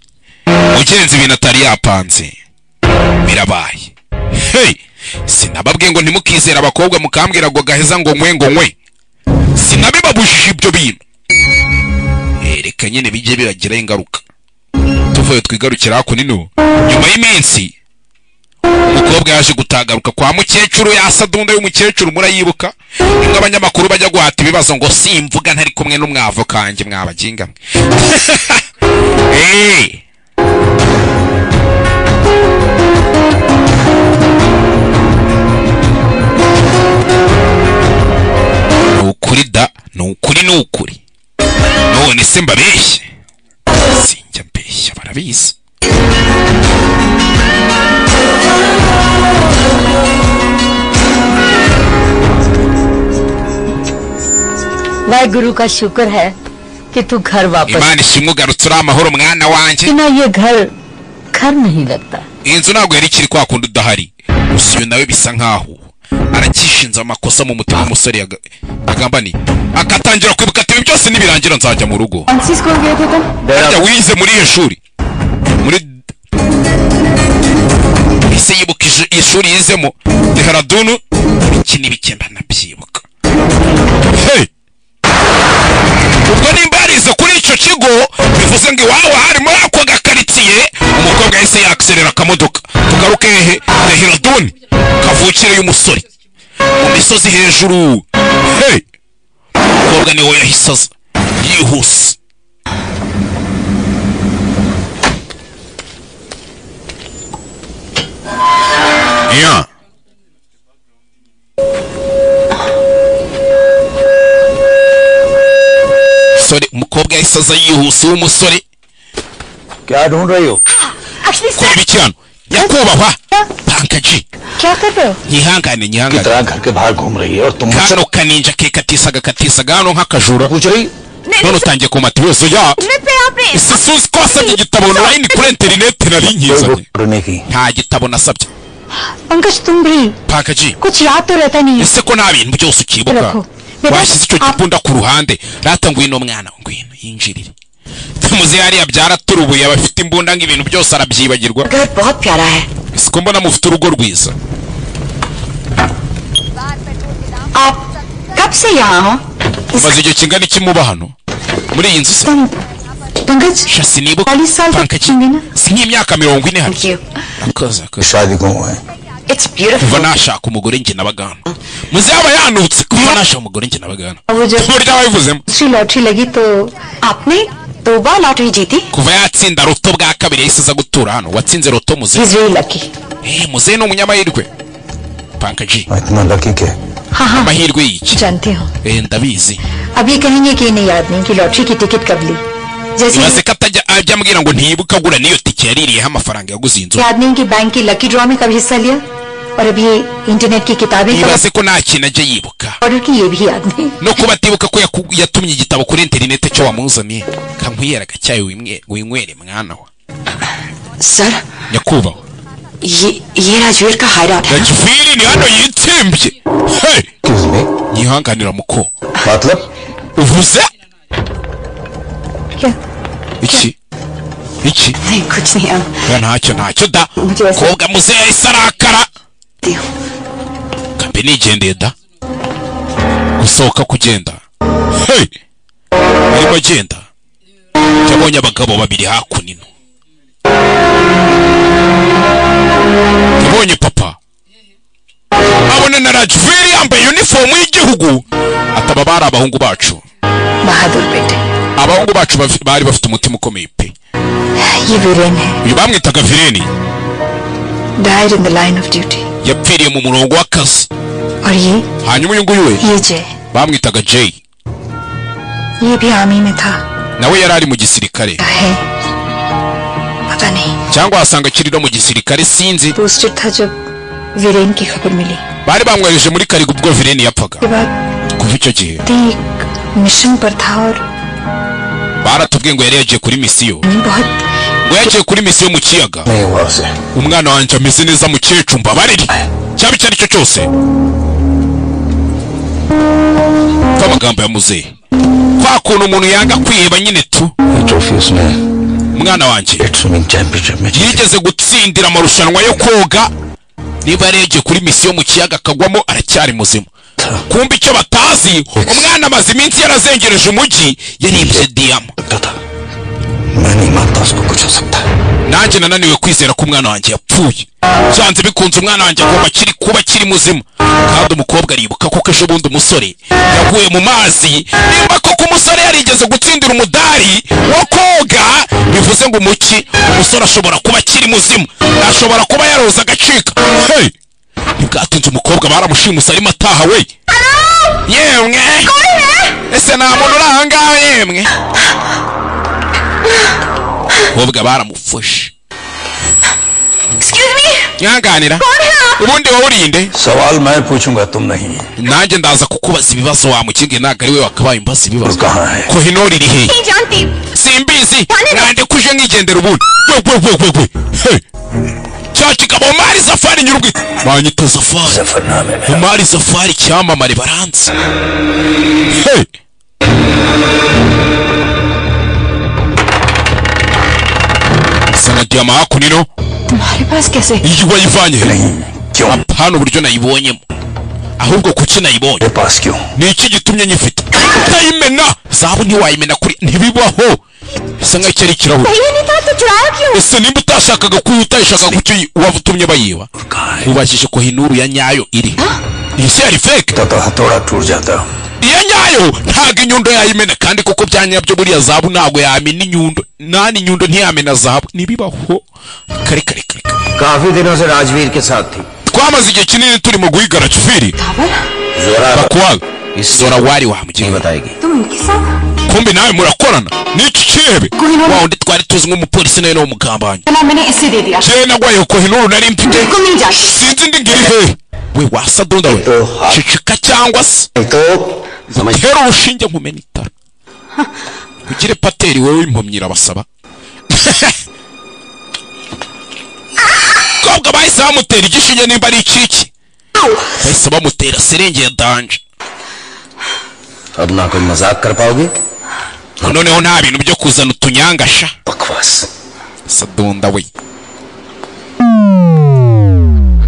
mugenzi, ibintu atari yapanze birabaye. Hey, sinababwiye ngo ntimukizere abakobwa, mukambwira ngo gaheza ngo nkwe ngo nkwe, sinabibabujije ibyo bintu. Reka nyine bijye bibagiraho ingaruka. Tuvuye twigarukira hakuno ino, nyuma y'iminsi umukobwa yaje gutagaruka kwa mukecuru yasadunda y'umukecuru murayibuka, nimwe abanyamakuru bajya guhata ibibazo ngo simvuga ntari kumwe n'umwavo kanjye mwabaginga mwe. Eh! Ni ukuri da, ni ukuri, ni ukuri. None se mbabeshye? Sinjya mbeshya, barabizi. Waheguru का शुक्र है कि तू घर वापस Imana ishimwe ugarutse uri amahoro mwana wanjye. बिना ये घर घर नहीं लगता। Iyi nzu ntabwo yari ikiri kwa kundi udahari. Gusa uyu nawe bisa nkaho aracyishinze amakosa mu mutima w'umusore yagambaniye, akatangira kwibuka ati ibi byose nibirangira nzajya mu rugo. कौन सी school गए थे तुम? Harya wize muri iyo shuri muri ese yibuka ishuri yizemo Deharadunu, ibiki n'ibiki nabyibuka. Hey! Ubwo nimba yarize kuri icyo kigo, bivuze ngo iwabo hari muri ako gakaritsiye. Umukobwa yahise yakiserera akamodoka. Tugaruke hehe? Deharaduni kavukire y'umusore mu misozi hejuru. Hey! Umukobwa niwe yahise aza yihuse. Yeah. Sorry, umukobwa yahise aza yihuse w'umusore. क्या ढूंढ रही हो? Actually Kora ibiki hano nyakubahwa Pankaji? क्या कर रहे हो? Nyihangane की nyihangane. तरह घर के बाहर घूम रही है और तुम मुझसे Kano kaninja ke katisaga katisaga hano nk'akajura, पूछ रही none utangiye kumata ibibazo ya पे आपने ese suzi ko wasabye igitabo online kuri interineti nari nkizanye? ढूंढने की। Nta gitabo nasabye. Pankaj तुम भी Pankaji, कुछ याद तो रहता नहीं है। ese ko nta bintu byose ukibuka? Rakho. Beta, Washyize icyo gipunda ku ruhande rata, ngwino mwana, ngwino yinjirire. Muze hariya byaraturubuye, abafite imbunda ngo ibintu byose arabyibagirwa. घर बहुत प्यारा है। Ese ko mbona mufite urugo rwiza? आप कब से यहाँ हो? Umaze igihe kingana iki muba hano muri iyi nzu se? तुम Pankaj Sha sinibuka. 40 साल तो Pankaji, होंगे ना? si nk'imyaka 40 hano? Thank you. Akoze akoze. शादी क्यों है? It's Kuva beautiful. nashaka umugore njye nabaga hano, muze yaba yanutse, kuva nashaka umugore njye nabaga hano. वो जब Uburyo wabivuzemo. दूसरी लॉटरी लगी तो आपने दो बार लॉटरी जीती। Kuva yatsinda roto bwa kabiri yahise aza gutura hano. Watsinze roto muze? Is very lucky. Eh, muze ni umunyamahirwe Pankaji. इतना लकी के Amahirwe y'iki? जानती हूँ। Eh, ndabizi. अब ये कहेंगे कि इन्हें याद नहीं कि लॉटरी की टिकट कब ली। जैसे Ibaze ko atajya ajya ambwira ngo ntiyibuka agura n'iyo tike yaririyeho amafaranga yaguze iyi nzu. याद नहीं कि बैंक की लकी ड्रॉ में कब हिस्सा लिया और अब ये इंटरनेट की किताबें कब Ibaze ko nta kintu ajya yibuka, order की ये भी याद नहीं। No kuba atibuka ko yatumye igitabo kuri interineti cyo wamuzaniye. Kankwiyera agacyayi winywere mwana wa. Sir, Nyakubahwa, ये राजवीर का hide out है। Rajviri ni hano yitsimbye. Hey! Excuse me. Nyihanganira muko. मतलब? Uvuze क्या? Iki iki? नहीं, कुछ नहीं। अब Oya, ntacyo ntacyo da. Mujye wese- Kobwa muzehe yahise arakara. ती हूँ। Kambe nigendeye da, gusohoka kugenda. Hey! Arimo agenda, yabonye abagabo babiri hakuno. Yabonye papa, abona na Rajviri yambaye uniform y'igihugu. Ataba bari abahungu bacu. बहादुर बेटे। Abahungu bacu bari bafite umutima ukomeye pe. ये वीरेन है। Uyu bamwitaga Vireni. Died in the line of duty. Yapfiriye mu murongo w'akazi. और ये Hanyuma uyu nguyu we ये जय, bamwitaga Jay. ये भी आर्मी में था। Nawe yari ari mu gisirikare. क्या है, पता नहीं। Cyangwa wasanga akiri no mu gisirikare, sinzi. Posted था जब वीरेन की खबर मिली। Bari bamwohereje muri karigo ubwo Vireni yapfaga. के बाद Kuva icyo gihe एक मिशन पर था और baratubwiye ngo yari yagiye kuri misiyo, बहुत ngo yagiye kuri misiyo mu kiyaga. नहीं हुआ उसे। Umwana wanjye ameze neza mukecuru, mbabarire cyaba icyo ari cyo cyose. Mva amagambo ya muzehe, kwa kuntu umuntu yanga kwiheba nyine tu. ये trophy उसने Umwana wanjye state swimming championship में जीती। Yigeze gutsindira amarushanwa yo koga. Niba yari yagiye kuri misiyo mu kiyaga akagwamo, aracyari muzima. Kumva icyo batazi, umwana amaze iminsi yarazengereje umujyi, yaribye diyama. लगता था मैं नहीं मानता उसको कुछ हो सकता है। Nanjye nananiwe kwizera ko umwana wanjye yapfuye. Byanze bikunze umwana wanjye agomba akiri kuba akiri muzima. Kandi umukobwa aribuka koko ejo bundi umusore yaguye mu mazi. Nimba koko umusore yarigeze gutsindira umudari wo koga, bivuze ngo umuki umusore ashobora kuba akiri muzima, ashobora kuba yaroza agacika. Hey! Ntibwatinze umukobwa baramushimuse arimo ataha we. Yemwe, ese nta muntu uri aha ngaha? Yemwe, umukobwa baramufashe. Excuse me. Nyihanganira, ubundi wowe urinde? सवाल मैं पूछूंगा, तुम नहीं। Nanjye ndaza kukubaza ibibazo wa mukingi, ntabwo ari we wakabaye umbaza ibibazo. कहाँ है? Kohinori iri hehe? नहीं जानती। Simbizi, mwandikuje nkigendera ubundi. We we we we we, hey! Cya kigabo Omari Safari nyir'ubwite, banyita Safari. Zafar नाम है मेरा। Omari Safari, icyamamare, baranzi. Hey! Sana diyama hakuno. तुम्हारे पास कैसे? Iyi wayivanye he? नहीं, क्यों? Hano uburyo nayibonyemo, ahubwo kuki nayibonye? मेरे पास क्यों? Ni iki gitumye nyifite? Utayimena zahabu ntiwayimena kuri, ntibibaho, bisa nkaho iki ari ikirahure. सही नहीं था तो चुराया क्यों? Ese nimba utashakaga kuyi, utayishaka, kuki watumye bayiba? कहाँ है? Ubajije ko hinuru ya nyayo iri, iyi si yari fake. तो हथौड़ा टूट जाता। Iya nyayo ntabwo inyundo yayimena, kandi kuko bya nyabyo buriya zahabu ntabwo yamena inyundo, nani inyundo ntiyamena zahabu, ntibibaho. Kare kare kare kare. काफी दिनों से राजवीर के साथ थी। Twamaze igihe kinini turi mu guhiga Rajviri. जोरा Bakuwaga Zorawari नहीं wamugira. बताएगी। तुम इनके साथ? Kumbi nawe murakorana n'iki cyihebe? Kohinuru. Wa wundi twari tuzi nk'umupolisi nawe ni umugambanyi. ना, मैंने इसे दे दिया। Jewe nagwaye Kohinuru nari mfite. बिल्कुल नहीं जाती। Sinzi indi ngiri hehe. We wasadunda we, ceceka cyangwa se तो समझ tera urushinge nkumena itara ugire pateri wowe impumyi. Irabasaba kobwa bahise bamutera igishinge, nimba ari ikiki, bahise bamutera serenge ya danje. अब ना कोई मजाक कर पाओगे। Noneho nta bintu byo kuzana utunyangasha. बकवास। Sadunda we,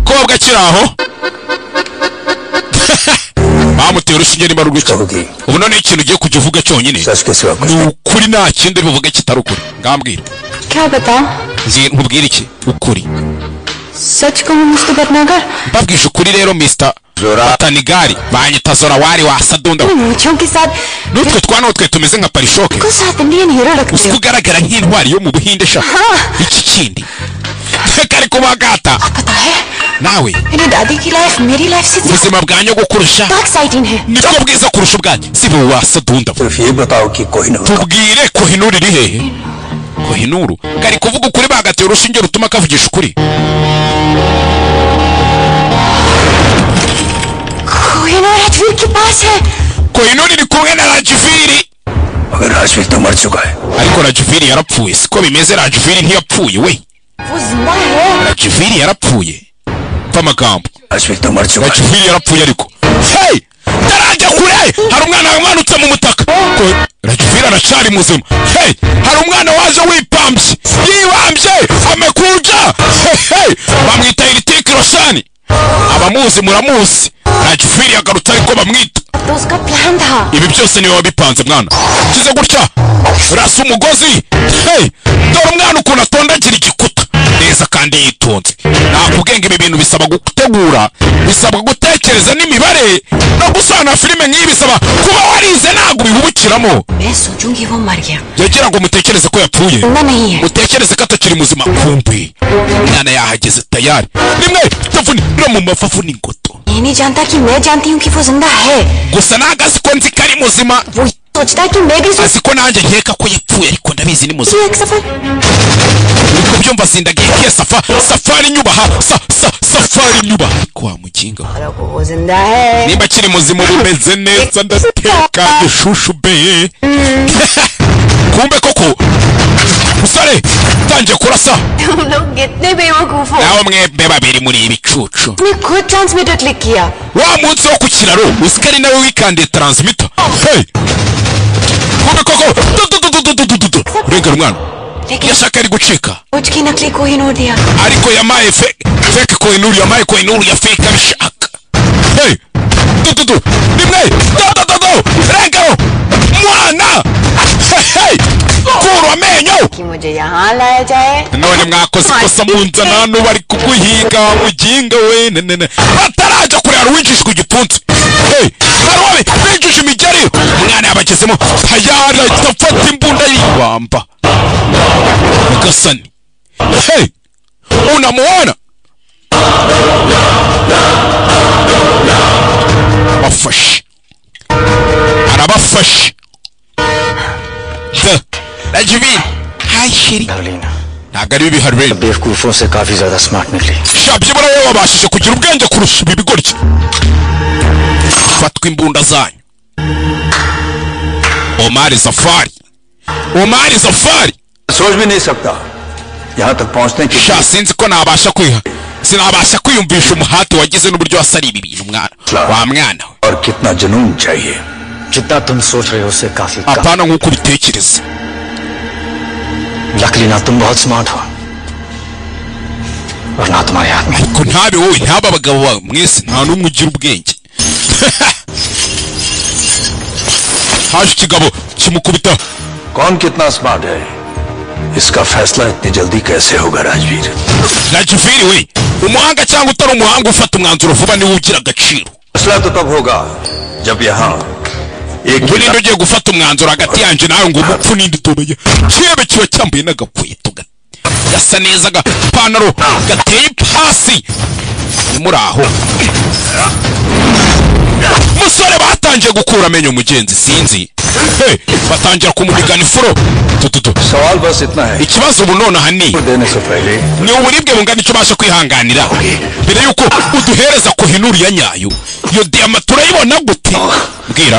kobwa akiri aho bamutera urushinge nimba ari urw'iki. कहोगी? Ubu noneho ikintu ugiye kujya uvuga cyonyine सच के सिवा कुछ ni ukuri, nta kindi uri buvuge kitari ukuri. Ngambwira. क्या बताऊं? Nkubwire iki? Ukuri. सच कहूं मिस्टर Bhatnagar? Mbabwije ukuri rero, Mr. Zora. Batanigari, banyita Zorawari wa Sadunda we. मूछों के साथ N'utwe twa n'utwe tumeze nka parishoke. को साथ Indian hero लगते Uzi हो। ko ugaragara nk'intwari yo mu Buhinde sha. Iki kindi kari kubagata. पता है। Nawe मेरी दादी की लाइफ मेरी लाइफ से ubuzima bwa nyogokurusha ज्यादा exciting है। Nibwo bwiza kurusha ubwanjye, si bo wasadunda. सिर्फ ये बताओ कि Kohinoor Tubwire, Kohinuru iri hehe? Kohinuru kari kuvuga ukuri, bagatera urushinge rutuma kavugisha ukuri. Kohinoor Rajveer के पास है। Kohinuru iri kumwe na Rajviri. अगर राजवीर तो मर चुका है। Ariko Rajviri yarapfuye, siko bimeze? Rajviri ntiyapfuye we. वो जिंदा है। Rajviri yarapfuye, mva amagambo. Rajveer तो मर चुका है। Rajviri yarapfuye ariko hey, tarajya kure, hari umwana wamanutse mu mutaka. Rajviri aracari muzima. Hey, hari umwana waje wipambye, yibambye amekuja. Hey, hey, bamwita Hrithik Roshan, abamuzi muramuzi. Rajviri yagarutse ariko bamwita. तो उसका plan था। Ibi byose niwe wabipanze mwana. Kize gutya, rasa umugozi. Hey, dore umwana ukuntu atondagira igikuta neza kandi yitonze. Nakubwiye ngo ibi bintu bisaba gutegura, bisaba gutekereza n'imibare no gusobanura filime nk'iyi, bisaba kuba warize, ntabwo ubihubukiramo. मैं सोचूंगी वो मर गया। Yagira ngo mutekereze ko yapfuye, जिंदा नहीं है। Mutekereze ko atakiri muzima. Kumbe umwana yahageze tayari, rimwe tavunira mu mafafu n'ingoto. ये नहीं जानता कि मैं जानती हूँ कि वो जिंदा है। Gusa ntabwo azi ko nzi ko ari muzima. वो सोचता है कि मैं भी Azi ko nanjye nkeka ko yapfuye, ariko ndabizi ni muzima. सोचती हूँ एक सफर। Uri kubyumva? Zindagiye kiye safa safari nyubaha sa sa safari nyubaha, ariko wa muginga we. वो जिंदा है। Nimba akiri muzima ubu umeze neza, ndatekanye shushu be. Kumbe koko musore utangiye kurasa. तुम लोग कितने बेवकूफ हो। Nawe mwembe babiri muri ibicucu. तुमने खुद transmitter click किया। Wa munsi wo ku kiraro usika ari nawe wikandiye transmitter. Hey, kumbe koko du du du du du du du du, urengera umwana. लेकिन Yashaka ari gucika. मुझ की नकली कोहिनूर दिया। Ariko yamaye fake Kohinuru, yamaye Kohinuru ya fake abishaka. Hey, du du du, rimwe, du du du du, rengero mwana. Hey, hey, kura amenyo. कि मुझे यहाँ लाया जाए। None mwakoze ikosa munzana hano, bari kuguhiga muginga we. Nenene batarajya kure hari uwinjijwe igipfunsi. Hey, hari uwabi binjije imigeri, umwana yabagezemo tayari, ahita afata imbunda yibamba. Nyagasani, hey, unamuona bafashe, arabafashe da Rajvir. Hi chérie. Harleen, Ntabwo ari bibi Harleen. बेवकूफों से काफी ज्यादा smart निकली। Sha, byibura wowe wabashije kugira ubwenge kurusha ibi bigoryi. Fatwa imbunda zanyu. Omari Safari, Omari Safari. सोच भी नहीं सकता यहाँ तक पहुँचने की। Sha, sinzi ko nabasha kwiha, sinabasha kwiyumvisha umuhate wagize n'uburyo wasariye ibi bintu, mwana wa mwana we. और कितना जुनून चाहिए। जितना तुम सोच रहे हो उससे काफी कम। Apana nk'uko ubitekereza. Luckily ना तुम बहुत smart हो और ना तुम्हारे आदमी। Ariko ntabe wowe, ntabe abagabo bawe, mwese nta n'umwe ugira ubwenge. Haje ikigabo kimukubita. कौन कितना smart है इसका फैसला इतनी जल्दी कैसे होगा Rajveer? Rajviri we, umuhanga cyangwa utari umuhanga, ufata umwanzuro vuba niwe ugira agaciro. फैसला तो तब होगा जब यहाँ एक Ubu ninde ugiye gufata umwanzuro hagati yanjye nawe ngo umupfu ninde utumenya? Kirebe kiba cyambaye n'agakweto gasa neza, agapantaro gateye ipasi, ni muri aho musore batangiye gukura amenyo mugenzi, sinzi. Hey, batangira kumunigana ifuro tututu. सवाल बस इतना है Ikibazo ubu nonaha ni देने से पहले ni uburibwe bungana icyo ubasha kwihanganira mbere y'uko uduhereza Kohinuru ya nyayo. Iyo diyama turayibona gute? Mbwira,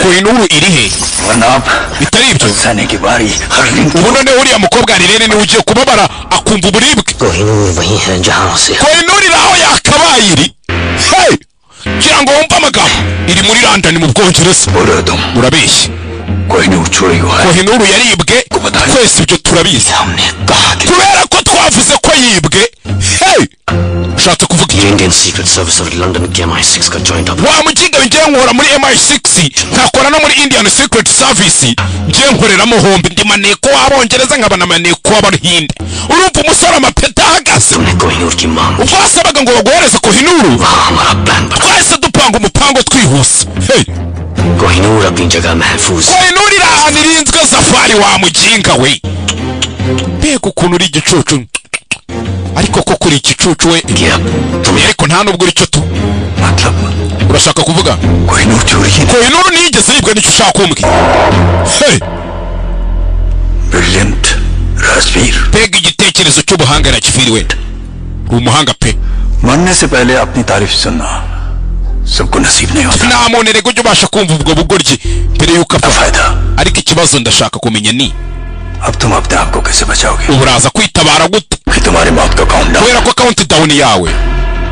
Kohinuru iri he? वरना आप Bitari ibyo सहने की बारी हरलिंग ubu noneho uriya mukobwa Rirene niwe ugiye kubabara akumva uburibwe. Kohinoor वही है जहाँ उसे Kohinuru iri aho yakabaye iri. Hey, ngira ngo wumve amagambo, iri muri London mu Bwongereza. बोल रहे हो तुम? Urabeshya. Kohinoor चोरी हुआ है। Kohinuru yaribwe, twese ibyo turabizi. हमने कहा कि Kubera ko twavuze ko yibwe. Hey, ushatse kuvuga iki? Indian secret service और London के MI6 का joint up. Wa muginga, ngiye nkora muri MI6, nkakora no muri Indian Secret Service, ngiye nkoreramo hombi, ndi maneko w'Abongereza nkaba na maneko w'Abahinde. Urumva umusore amapeta ahagaze. तुमने कोहिनूर की मांग Ubwo wasabaga ngo baguhereze Kohinuru, वहाँ हमारा plan बना। Twahise dupanga umupango twihuse. Hey, Kohinoor अपनी जगह महफूज। Kohinuru iri ahantu irinzwe. Safari, wa muginga we, mbega ukuntu uri igicucu. Ariko koko uri igicucu we, ariko nta nubwo uri cyo tu. Urashaka kuvuga Kohinoor ntiyigeze yibwa, nicyo ushaka kumbwira? Hey! Brilliant Rajveer. Mbega igitekerezo cy'ubuhanga, Rajveer we, uri umuhanga pe. मरने से पहले अपनी तारीफ सुनना सबको नसीब नहीं होता। Nta muntu erega ujya ubasha kumva ubwo bugoryi mbere y'uko apfa. फायदा Ariko ikibazo ndashaka kumenya ni अब तुम अपने आप को कैसे बचाओगे ubu uraza kwitabara gute, कि तुम्हारी मौत का countdown kubera ko countdown yawe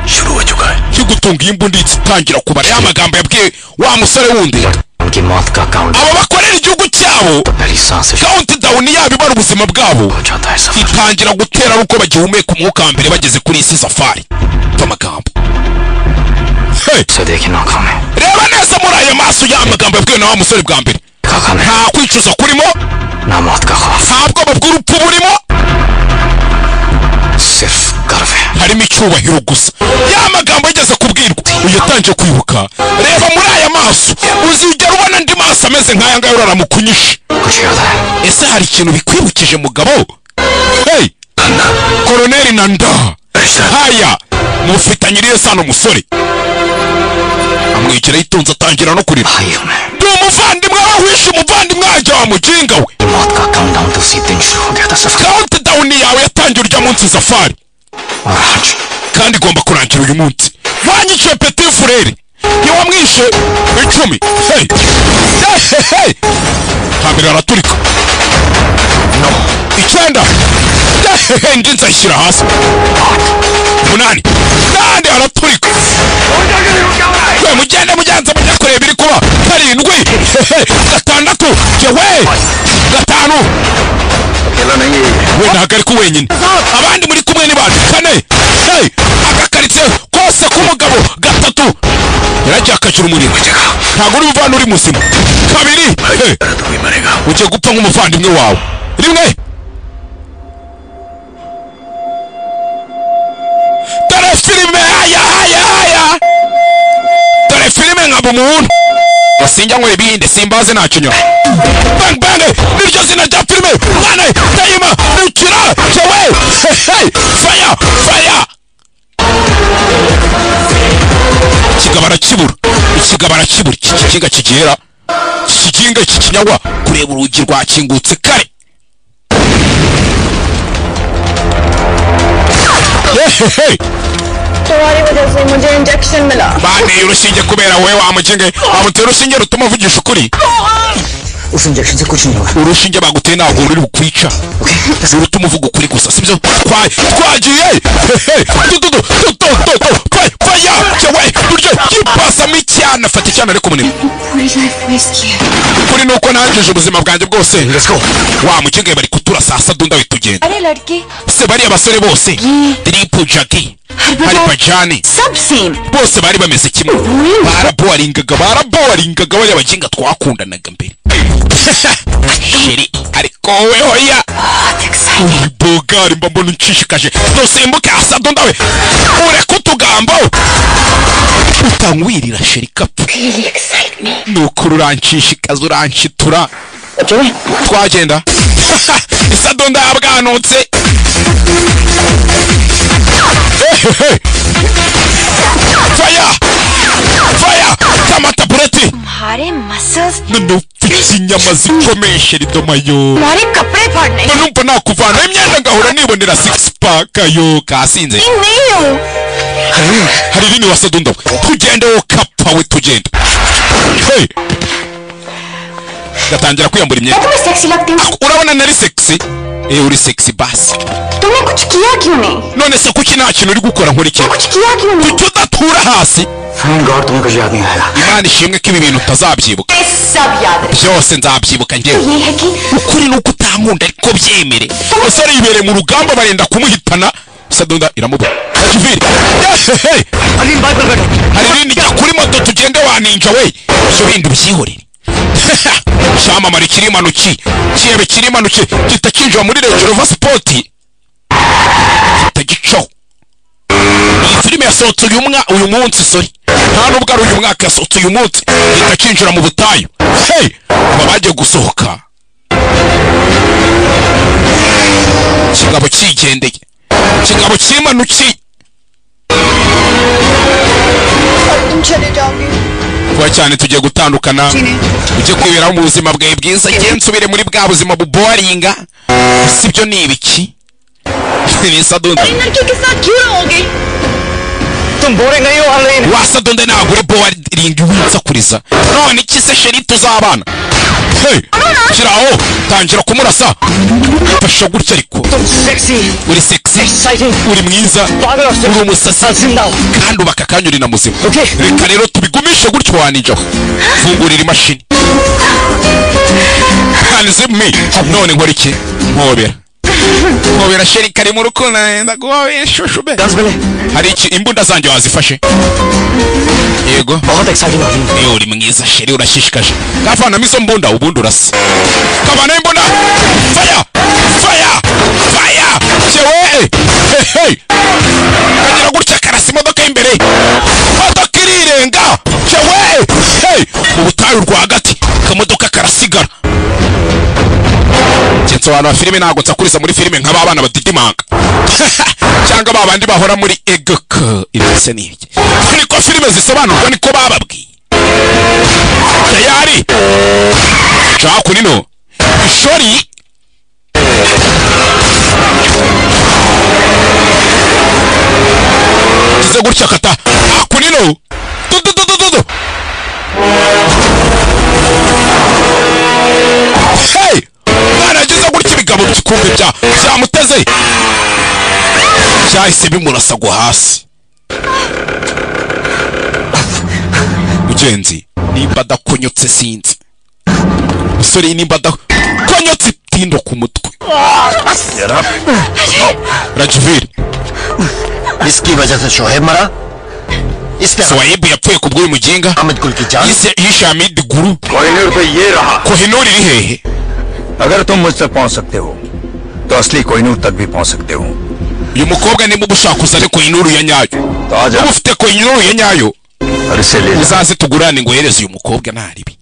शुरू हो चुका है। yo gutunga iyi mbunda ihita itangira kubara ya magambo yabwiye wa musore wundi. उनकी मौत का count Abo bakorera igihugu cyabo, पहली सांस से countdown yabo ibara ubuzima bwabo हो जाता है सफर। itangira gutera ari uko bagihumeka umwuka wa mbere bageze kuri iyi si safari. Amagambo. Hey! उसे देखे ना खामे Reba neza muri aya maso, ya magambo yabwiwe na wa musore bwa mbere. का खामे Nta kwicuza kurimo, ना मौत का खौफ nta bwoba bw'urupfu burimo, सिर्फ गर्व है। harimo icyubahiro gusa. Ya magambo yigeze kubwirwa uyu yatangiye kwibuka. Reba muri aya maso, uzigera ubona andi maso ameze nk'aya ngaya uraramukunyishe. कुछ याद है? Ese hari ikintu bikwibukije, mugabo? Hey! Koroneri Nanda haya mufitanye iriyo sano. Musore amwegera yitonze, atangira no kurira. भाई हूं मैं। Ndi umuvandimwe we, wishe umuvandimwe wanjye, wa muginga we. मौत का काउंटडाउन तो उसी दिन शुरू हो गया था सफर। Countdown yawe yatangiye urya munsi, safari, और आज kandi igomba kurangira uyu munsi. Wanyiciye petit frère, ntiwamwishe 10. Hey! Hey, hey, hey! Hambere araturika, 9. Hey, hey, hey, indi nzayishyira hasi. 8, nandi araturika. We mugende mugenza mujya kureba ibiri kuba. 7. Hey, hey, 6, jewe 5. अकेला नहीं है ये। We ntabwo ari ku wenyine, abandi muri kumwe ni bande? 4. Hey! Agakaritsiye kose k'umugabo. 3, yaragiye akagira umuriro. Ntabwo uri buvane uri muzima. 2. Hey! अरे तू भी मरेगा। Ugiye gupfa nk'umuvandimwe wawe. 1. Dore filime, aya aya aya, dore filime nkaba umuntu sinjya nkora ibihinde, simbaze, ntacyo nyora. Bang Bang niryo zina rya filime. Mwana dayima nukira jewe. Hey, fire fire! Ikigabo arakibura, ikigabo arakibura. Iki kiginga kigera, iki kiginga, iki kinyawa kureba urugi rwakingutse kare. Hehehe. तुम्हारी वजह से मुझे इंजेक्शन मिला। Banteye urushinge kubera wowe, wa muginga. Bamuteye urushinge rutuma uvugisha ukuri. उस इंजेक्शन से कुछ नहीं होगा। Urushinge baguteye ntabwo ruri bukwica, urutuma uvuga ukuri gusa, sibyo? Twagiye. Hehe. Tu tu tu tu tu tu tu. Fire jewe buryo yipasamo icyana, afata icyana ariko munini. पूरी life waste की है। Ukuri ni uko nangije ubuzima bwanjye bwose. Wa muginga, bari kutura saa saba ndawe, tugenda. अरे लड़के Se bariya basore bose, Diripu, Jagi, hari Bajani, सब same. bose bari bameze kimwe, baraboringaga, baraboringaga, bariya baginga twakundanaga mbere, chérie, ariko wowe hoya. बहुत exciting. Bogari, mba mbona unshishikaje. Dusimbuke asado ndawe, ureke utugambo utangwirira, chérie kapfa. Really excite me. Nukuri uranshishikaza, uranshitura. Twagenda, isadonda yabwanutse. Hehehe. Fire fire, kamatabureti. तुम्हारे muscles None ufite inyama zikomeye, chérie domayo. तुम्हारे कपड़े फाड़ने Mba numva nakuvanaho imyenda ngahora nibonera six pack yo kasinze. नहीं हूँ। Hari irindi wasadunda we, tugende wo kapfa we, tugende. Hey! Gatangira kwiyambura imyenda. तुम्हें सेक्सी लगती हूँ? Urabona nari sexy? Eh, uri sexy basi. तुमने कुछ किया क्यों नहीं? None se kuki nta kintu uri gukora? Nkora iki? कुछ किया क्यों नहीं? Kuki udatura hasi? Thank God तुम्हें कुछ याद नहीं आएगा। Imana ishimwe ko ibi bintu utazabyibuka. मैं सब याद रख Byose nzabyibuka njyewe. ये है कि Ukuri ni uko utankunda, ariko byemere. Umusore yibereye mu rugamba, barenda kumuhitana, sadunda iramubura. Kiviri. Hehe. Hari irindi, jya kuri moto tugende, waninja we, ibyo bindi ubyihorere. Cyamamare kirimanuki, kirebe kirimanuki, gihita kinjira muri Range Rover Sport, gihita gicaho. Iyi filime yasohotse uyu munsi, sorry, nta nubwo ari uyu mwaka, yasohotse uyu munsi. Gihita kinjira mu butayu. Hey, aba bagiye gusohoka, kigabo cyigendeye. Kigabo kimanuki. Vuba cyane tugiye gutandukana, ujye kwiberaho mu buzima bwawe bwiza, ngiye nsubire muri bwa buzima buboringa. Sibyo ni ibiki? Ni Sadunda. Wasadonde ntabwo uri boringi winsakuriza. None iki se sheri tuzabana? Hey, shyiraho, tangira kumurasa. Fasha gutya ariko. Uri sexy, uri mwiza, uri umusasi, kandi ubaka akanya uri na muzima. Reka rero tubigumishe gutyo waninjaho. Fungurira imashini. None nkora iki? Nkobera. Nkobera sheri kari mu rukundo, ndaguhobe shushu be. Hari iki imbunda zanjye wazifashe? Yego. Iyo uri mwiza sheri urashishikaje. Kavanamo izo mbunda ubundi urasa. Kavana imbunda. Fire! Fire! Fire! Chewe! Hey hey! Kagira gutya karasa imodoka imbere. Imodoka irirenga. Chewe! Hey! Mu butayu rwagati kamodoka karasigara. Nsobanura filime ntabwo nsakuriza muri filime nk'aba bana badidimanga cyangwa babandi bahora muri egk. Ibyo ni ibiki? Niko filime zisobanurwa, niko bababwiye. Tayari jakunino ishori kize gutya kata akunino du. Hey! Mwana gutya ibigabo by'ikumbi byamuteze byahise bimurasa go hasi. Mugenzi nimba adakonyotse sinzi musore, nimba adakonyotse itindo ku mutwe. Rajvir iski wajah se Shoaib mara. Shoaib yapfuye ku bw'uyu muginga. Yishe Hamid Guru. Kohinoor iri hehe? अगर तुम मुझ तक पहुंच सकते हो तो असली कोहिनूर तक भी पहुंच सकते हो. Uyu mukobwa nimba ubushaka uzane Kohinoor ya nyayo. Uba ufite Kohinoor ya nyayo uzaze tugurane ngo uhereze uyu mukobwa ntaribi,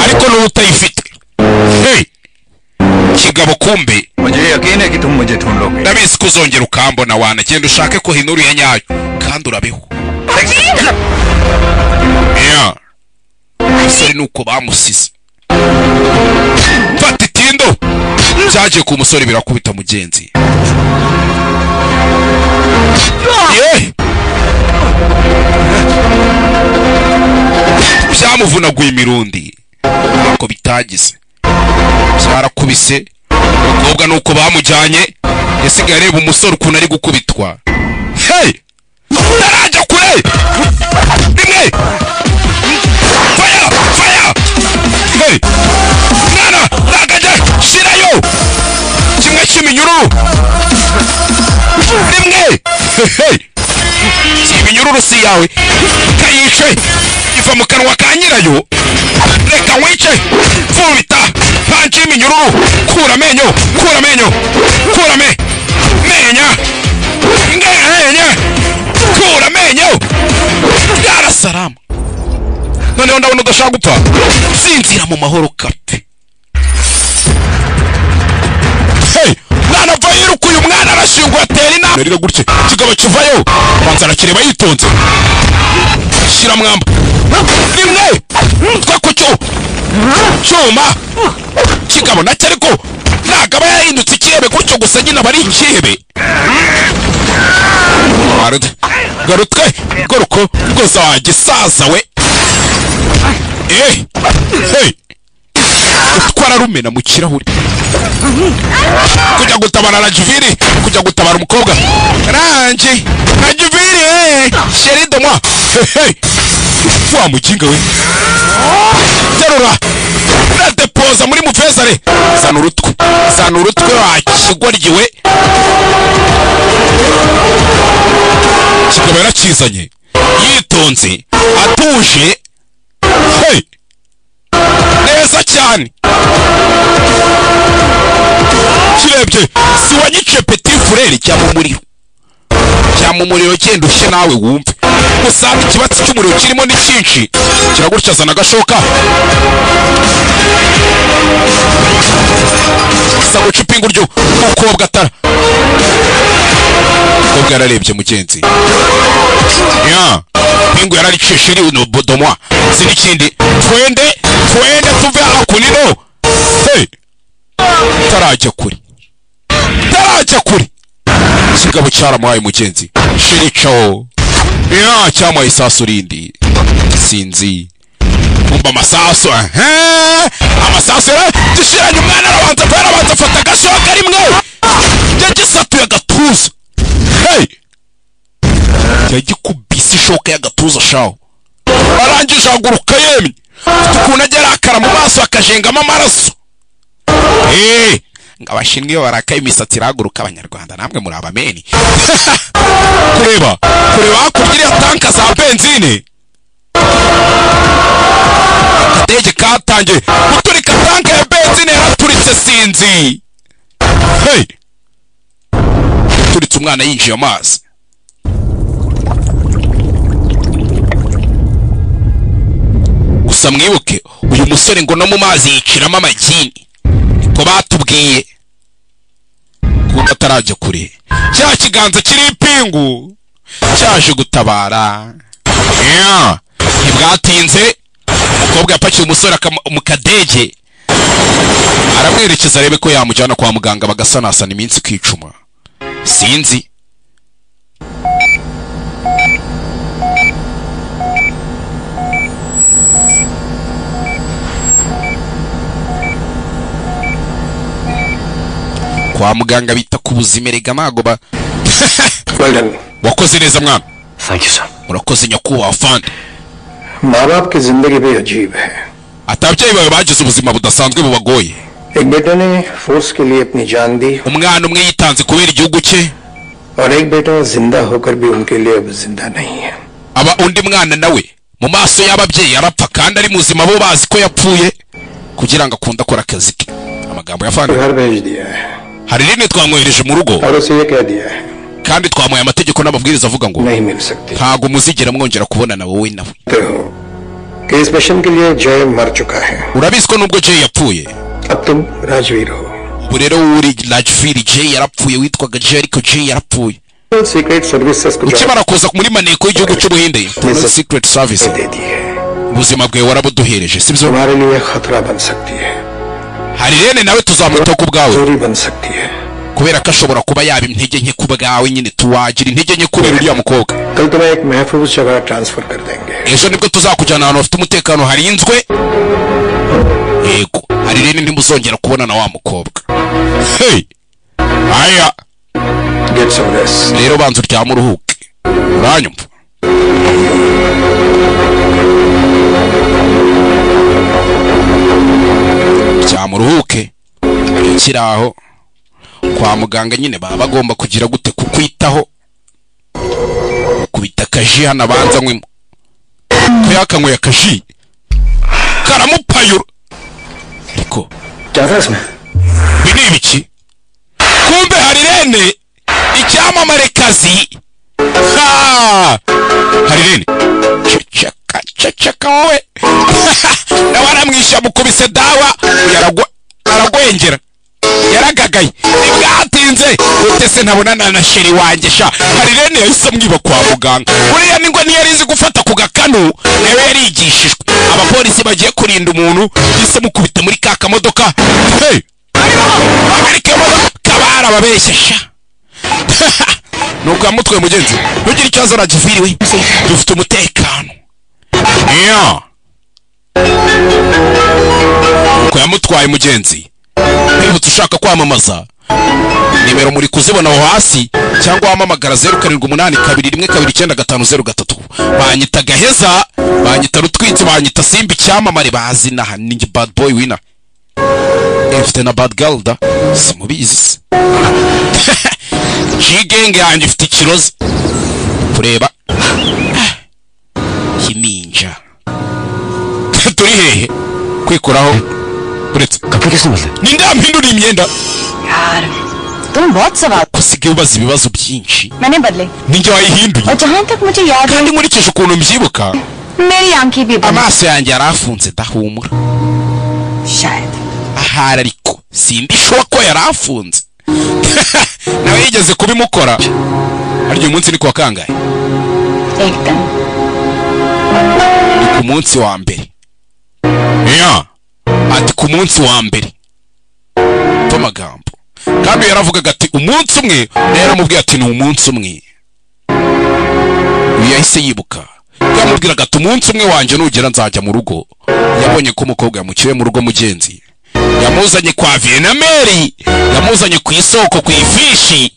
ariko n'ubu utayifite. Hey! Kigabo kumbe ndabizi ko uzongera ukambona wana. Genda ushake Kohinoor ya nyayo kandi urabeho. Yeah. Umusore nuko bamusize. Fata itindo byagiye ku musore birakubita mugenzi. Byamuvunaguye imirundi ntabwo bitagize, byarakubise. Umukobwa nuko bamujyanye yasigaye areba umusore ukuntu ari gukubitwa. Hey! Tarajya kure rimwe. Fire! Fire! Hey! Mwana ragajya shirayo kimwe cy'iminyururu rimwe. Hey! Iminyururu si yawe kayice iva mu kanwa ka nyirayo. Reka wice pfubita panci y'iminyururu. Kura amenyo, kura amenyo, kura menya ngenya, kura amenyo. Yarasarama. Noneho ndabona udashaka gupfa. Sinzira mu mahoro kapfe. Hey! Mwana va yiruka, uyu mwana arashingwa atera inama. Rero gutye kigabo kivayo abanza arakireba yitonze. Shyira mwamba rimwe twa ku cyuma kigabo nacyo, ariko ntabwo aba yahindutse ikihebe gutyo gusa, nyine aba ari ikihebe. Garutwe goruko rwose wagisaza we. Hey! Utwara rumena mu kirahure kujya gutabara Rajviri, kujya gutabara umukobwa Ranji. Rajviri chérie de moi. Hey! Wa muginga we. Terura radepoza muri mufezare. Zana urutwe, zana urutwe wa kigoryiwe. Kigabo yarakizanye yitonze atuje. Hey! Neza cyane. Kirebye si wanyice petit frere cya mu muriro, cya mu muriro cyenda ushye nawe wumve. Usanga ikibatsi cy'umuriro kirimo ni cyinshi. Kiragutya zana agashoka. Sa guca ipingu ryo umukobwa atara. Umukobwa yararebye mugenzi ya pingu yararicishe sheri no bodomwa sinikindi twende twende tuve hakunino. Hey, tarajya kuri tarajya kuri kigabo cyaramuhaye mugenzi sheri chao ya cyamaye isasu rindi sinzi kumba amasasu amasasu dushiranye umwana arabanza arabanza afata agashoka rimwe yagisatuye agatuza. Hey, yagikubise ishoka y'agatuza shaho arangije ahaguruka yemye ukuntu agera akara mu maso akajengamo amaraso. Ngo abashinwa iyo barakaye imisatsi irahaguruka abanyarwanda namwe muri abameni. Kureba kureba hakurya iriya tanka za benzine akadege katangiye guturika tanka ya benzine yaraturitse sinzi. Hey, turitse umwana yinjiye amazi. Gusa mwibuke uyu musore ngo no mu mazi yiciramo amagini ko batubwiye kuko atarajya kure cya kiganza kiri ipingu cyaje gutabara. Ntibwatinze umukobwa yapakiye umusore mu kadege aramwerekeza arebe ko yamujyana kwa muganga bagasanasana iminsi kwicuma sinzi. Kwa muganga bita ku buzima rega ntago ba wakoze neza mwana. Thank you sir. Murakoze nyakubahwa afande. माँ बाप की जिंदगी भी अजीब है. Atabyeyi bawe bagize ubuzima budasanzwe bubagoye. एक बेटे ने फोर्स के लिए अपनी जान दी. Umwana umwe yitanze kubera igihugu cye. और एक बेटा जिंदा होकर भी उनके लिए अब जिंदा नहीं है. Aba undi mwana nawe mu maso y'ababyeyi arapfa kandi ari muzima bo bazi ko yapfuye kugira ngo akunde akora akazi ke. Amagambo ya afande. घर भेज दिया है. Hari rimwe twamwohereje mu rugo kandi twamuhaye amategeko n'amabwiriza avuga ngo ntago muzigera mwongera kubonana wowe nawe. Urabizi ko nubwo Jay yapfuye ubu rero uri Rajvir. Jay yarapfuye witwaga Jay ariko Jay yarapfuye. Ukimara kuza muri maneko y'igihugu cy'Ubuhinde Secret Service ubuzima bwawe warabuduhereje sibyo? Hari rene nawe tuzamuta ku bwawe kubera ko ashobora kuba yaba intege nke ku bwawe nyine tuwagira intege nke kubera uriya mukobwa. Ejo nibwo tuzakujyana ahantu hafite umutekano harinzwe. Yego hari rene ntimuzongera kubona na wa mukobwa. Hey, aya rero banza uryame uruhuke uranyumva. Cyamuruhuke kiraho kwa muganga nyine baba bagomba kugira gute kukwitaho kubita kaji hano abanza nywemo ko yakanyweye akaji karamupayura. Ariko ibi ni ibiki? Kumbe hari rene icyamamare kazi. Hari rene ceceka ceceka wowe nawe aramwisha mukubise dawa aragwengera yaragagaye ntibwatinze utese ntabonana na sheri wanjye sha. Hari rene yahise amwiba kwa muganga. Uriya ningwa ntiyarizi gufata ku gakanu nawe yarigishijwe. Abapolisi bagiye kurinda umuntu yahise mukubita muri ka kamodoka. Hey, bagarike imodoka barababeshya sha. Nuko yamutwaye mugenzi ntugire ikibazo Rajvir we dufite umutekano. Nuko yamutwaye mugenzi. Wibutse ushaka kwamamaza nimero muri kuzibona aho hasi cyangwa wamamagara 0782129503. Banyita Gaheza, banyita Rutwitsi, banyita Simba icyamamare bazi naha ni bad boy winner. Mfite na bad girl da simubizi. G-gang yanjye ifite ikirozi kureba kininja. Turi hehe kwikoraho uretse ninde yampindura imyenda? तुम बहुत सवाल usigaye ubaza ibibazo byinshi. मैंने बदले Ninjye wayihinduye और जहाँ तक मुझे याद है kandi nkurikije ukuntu mbyibuka मेरी आंखें भी बंद amaso yanjye yarafunze ndahumura शायद ahari ariko sindishoba ko yarafunze nawe yigeze kubimukora. Harya uyu munsi ni kuwa kangahe? एकदम Ni ku munsi wa mbere. Ya, ati ku munsi wa mbere amagambo kandi yaravugaga ati umunsi umwe, yaramubwiye ati ni umunsi umwe. Uyu yahise yibuka yamubwiraga ati umunsi umwe wanjye nugera nzajya mu rugo. Yabonye ko umukobwa yamuciye mu rugo mugenzi, yamuzanye kwa Vienameri, yamuzanye ku isoko ku ifishi,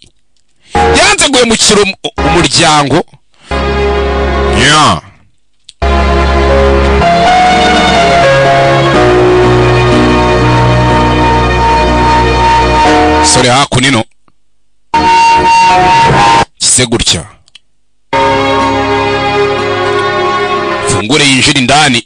yanze guhemukira umuryango. Ya sore hakunino kise gutya, fungure yinjira indani.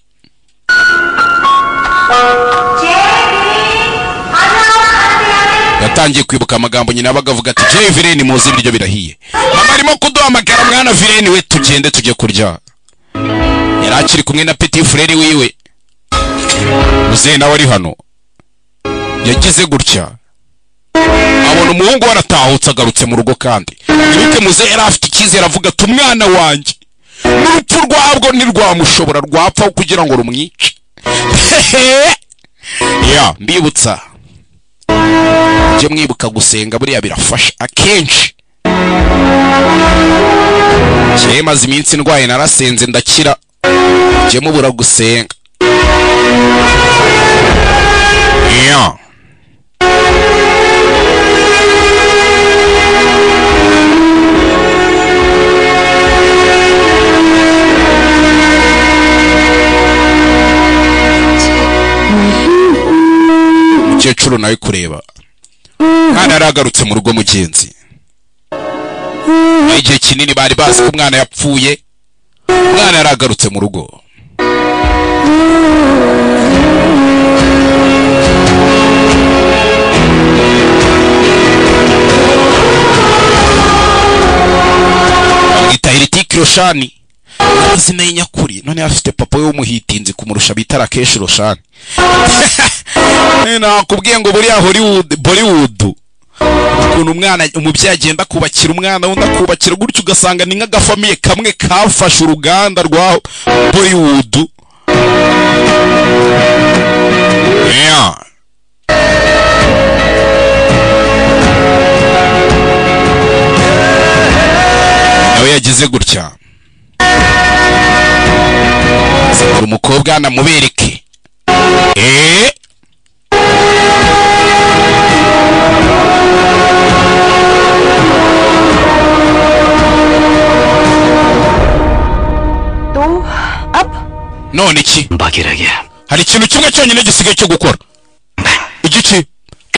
Yatangiye kwibuka amagambo nyina bagavuga ati Jay Vireni muzi ibiryo birahiye, mama arimo kuduhamagara mwana Vireni we tugende tujye kurya. Yari akiri kumwe na Petit Frere wiwe muzehe nawe ari hano. Yagize gutya abona umuhungu waratahutse agarutse mu rugo, kandi wibuke muzehe yari afite icyizere avuga ati umwana wanjye n'urupfu rwabwo ntirwamushobora rwapfa kugira ngo rumwice. Ya mbibutsa mujye mwibuka gusenga buriya birafasha akenshi. Njye maze iminsi ndwaye narasenze ndakira, mujye mubura gusenga. Ya umukecuru nawe kureba mwana yaragarutse mu rugo mugenzi. Igihe kinini bari bazi ko umwana yapfuye, umwana yaragarutse mu rugo. Bamwita Heritik Roshani amazina y'inyakuri, none afite papa we w'umuhitinzi kumurusha bita Rakesh Roshani. Nakubwiye ngo buriya Hollywood Bollywood ukuntu umwana umubyeyi agenda kubakira umwana wundi akubakira gutyo, ugasanga ni nk'agafamiye kamwe kafashe uruganda rwa Bollywood. Yeah. Nawe yagize gutya umukobwa namubereke. तो अब None iki बाकी रह गया hari ikintu kimwe cyonyine gisigaye cyo gukora.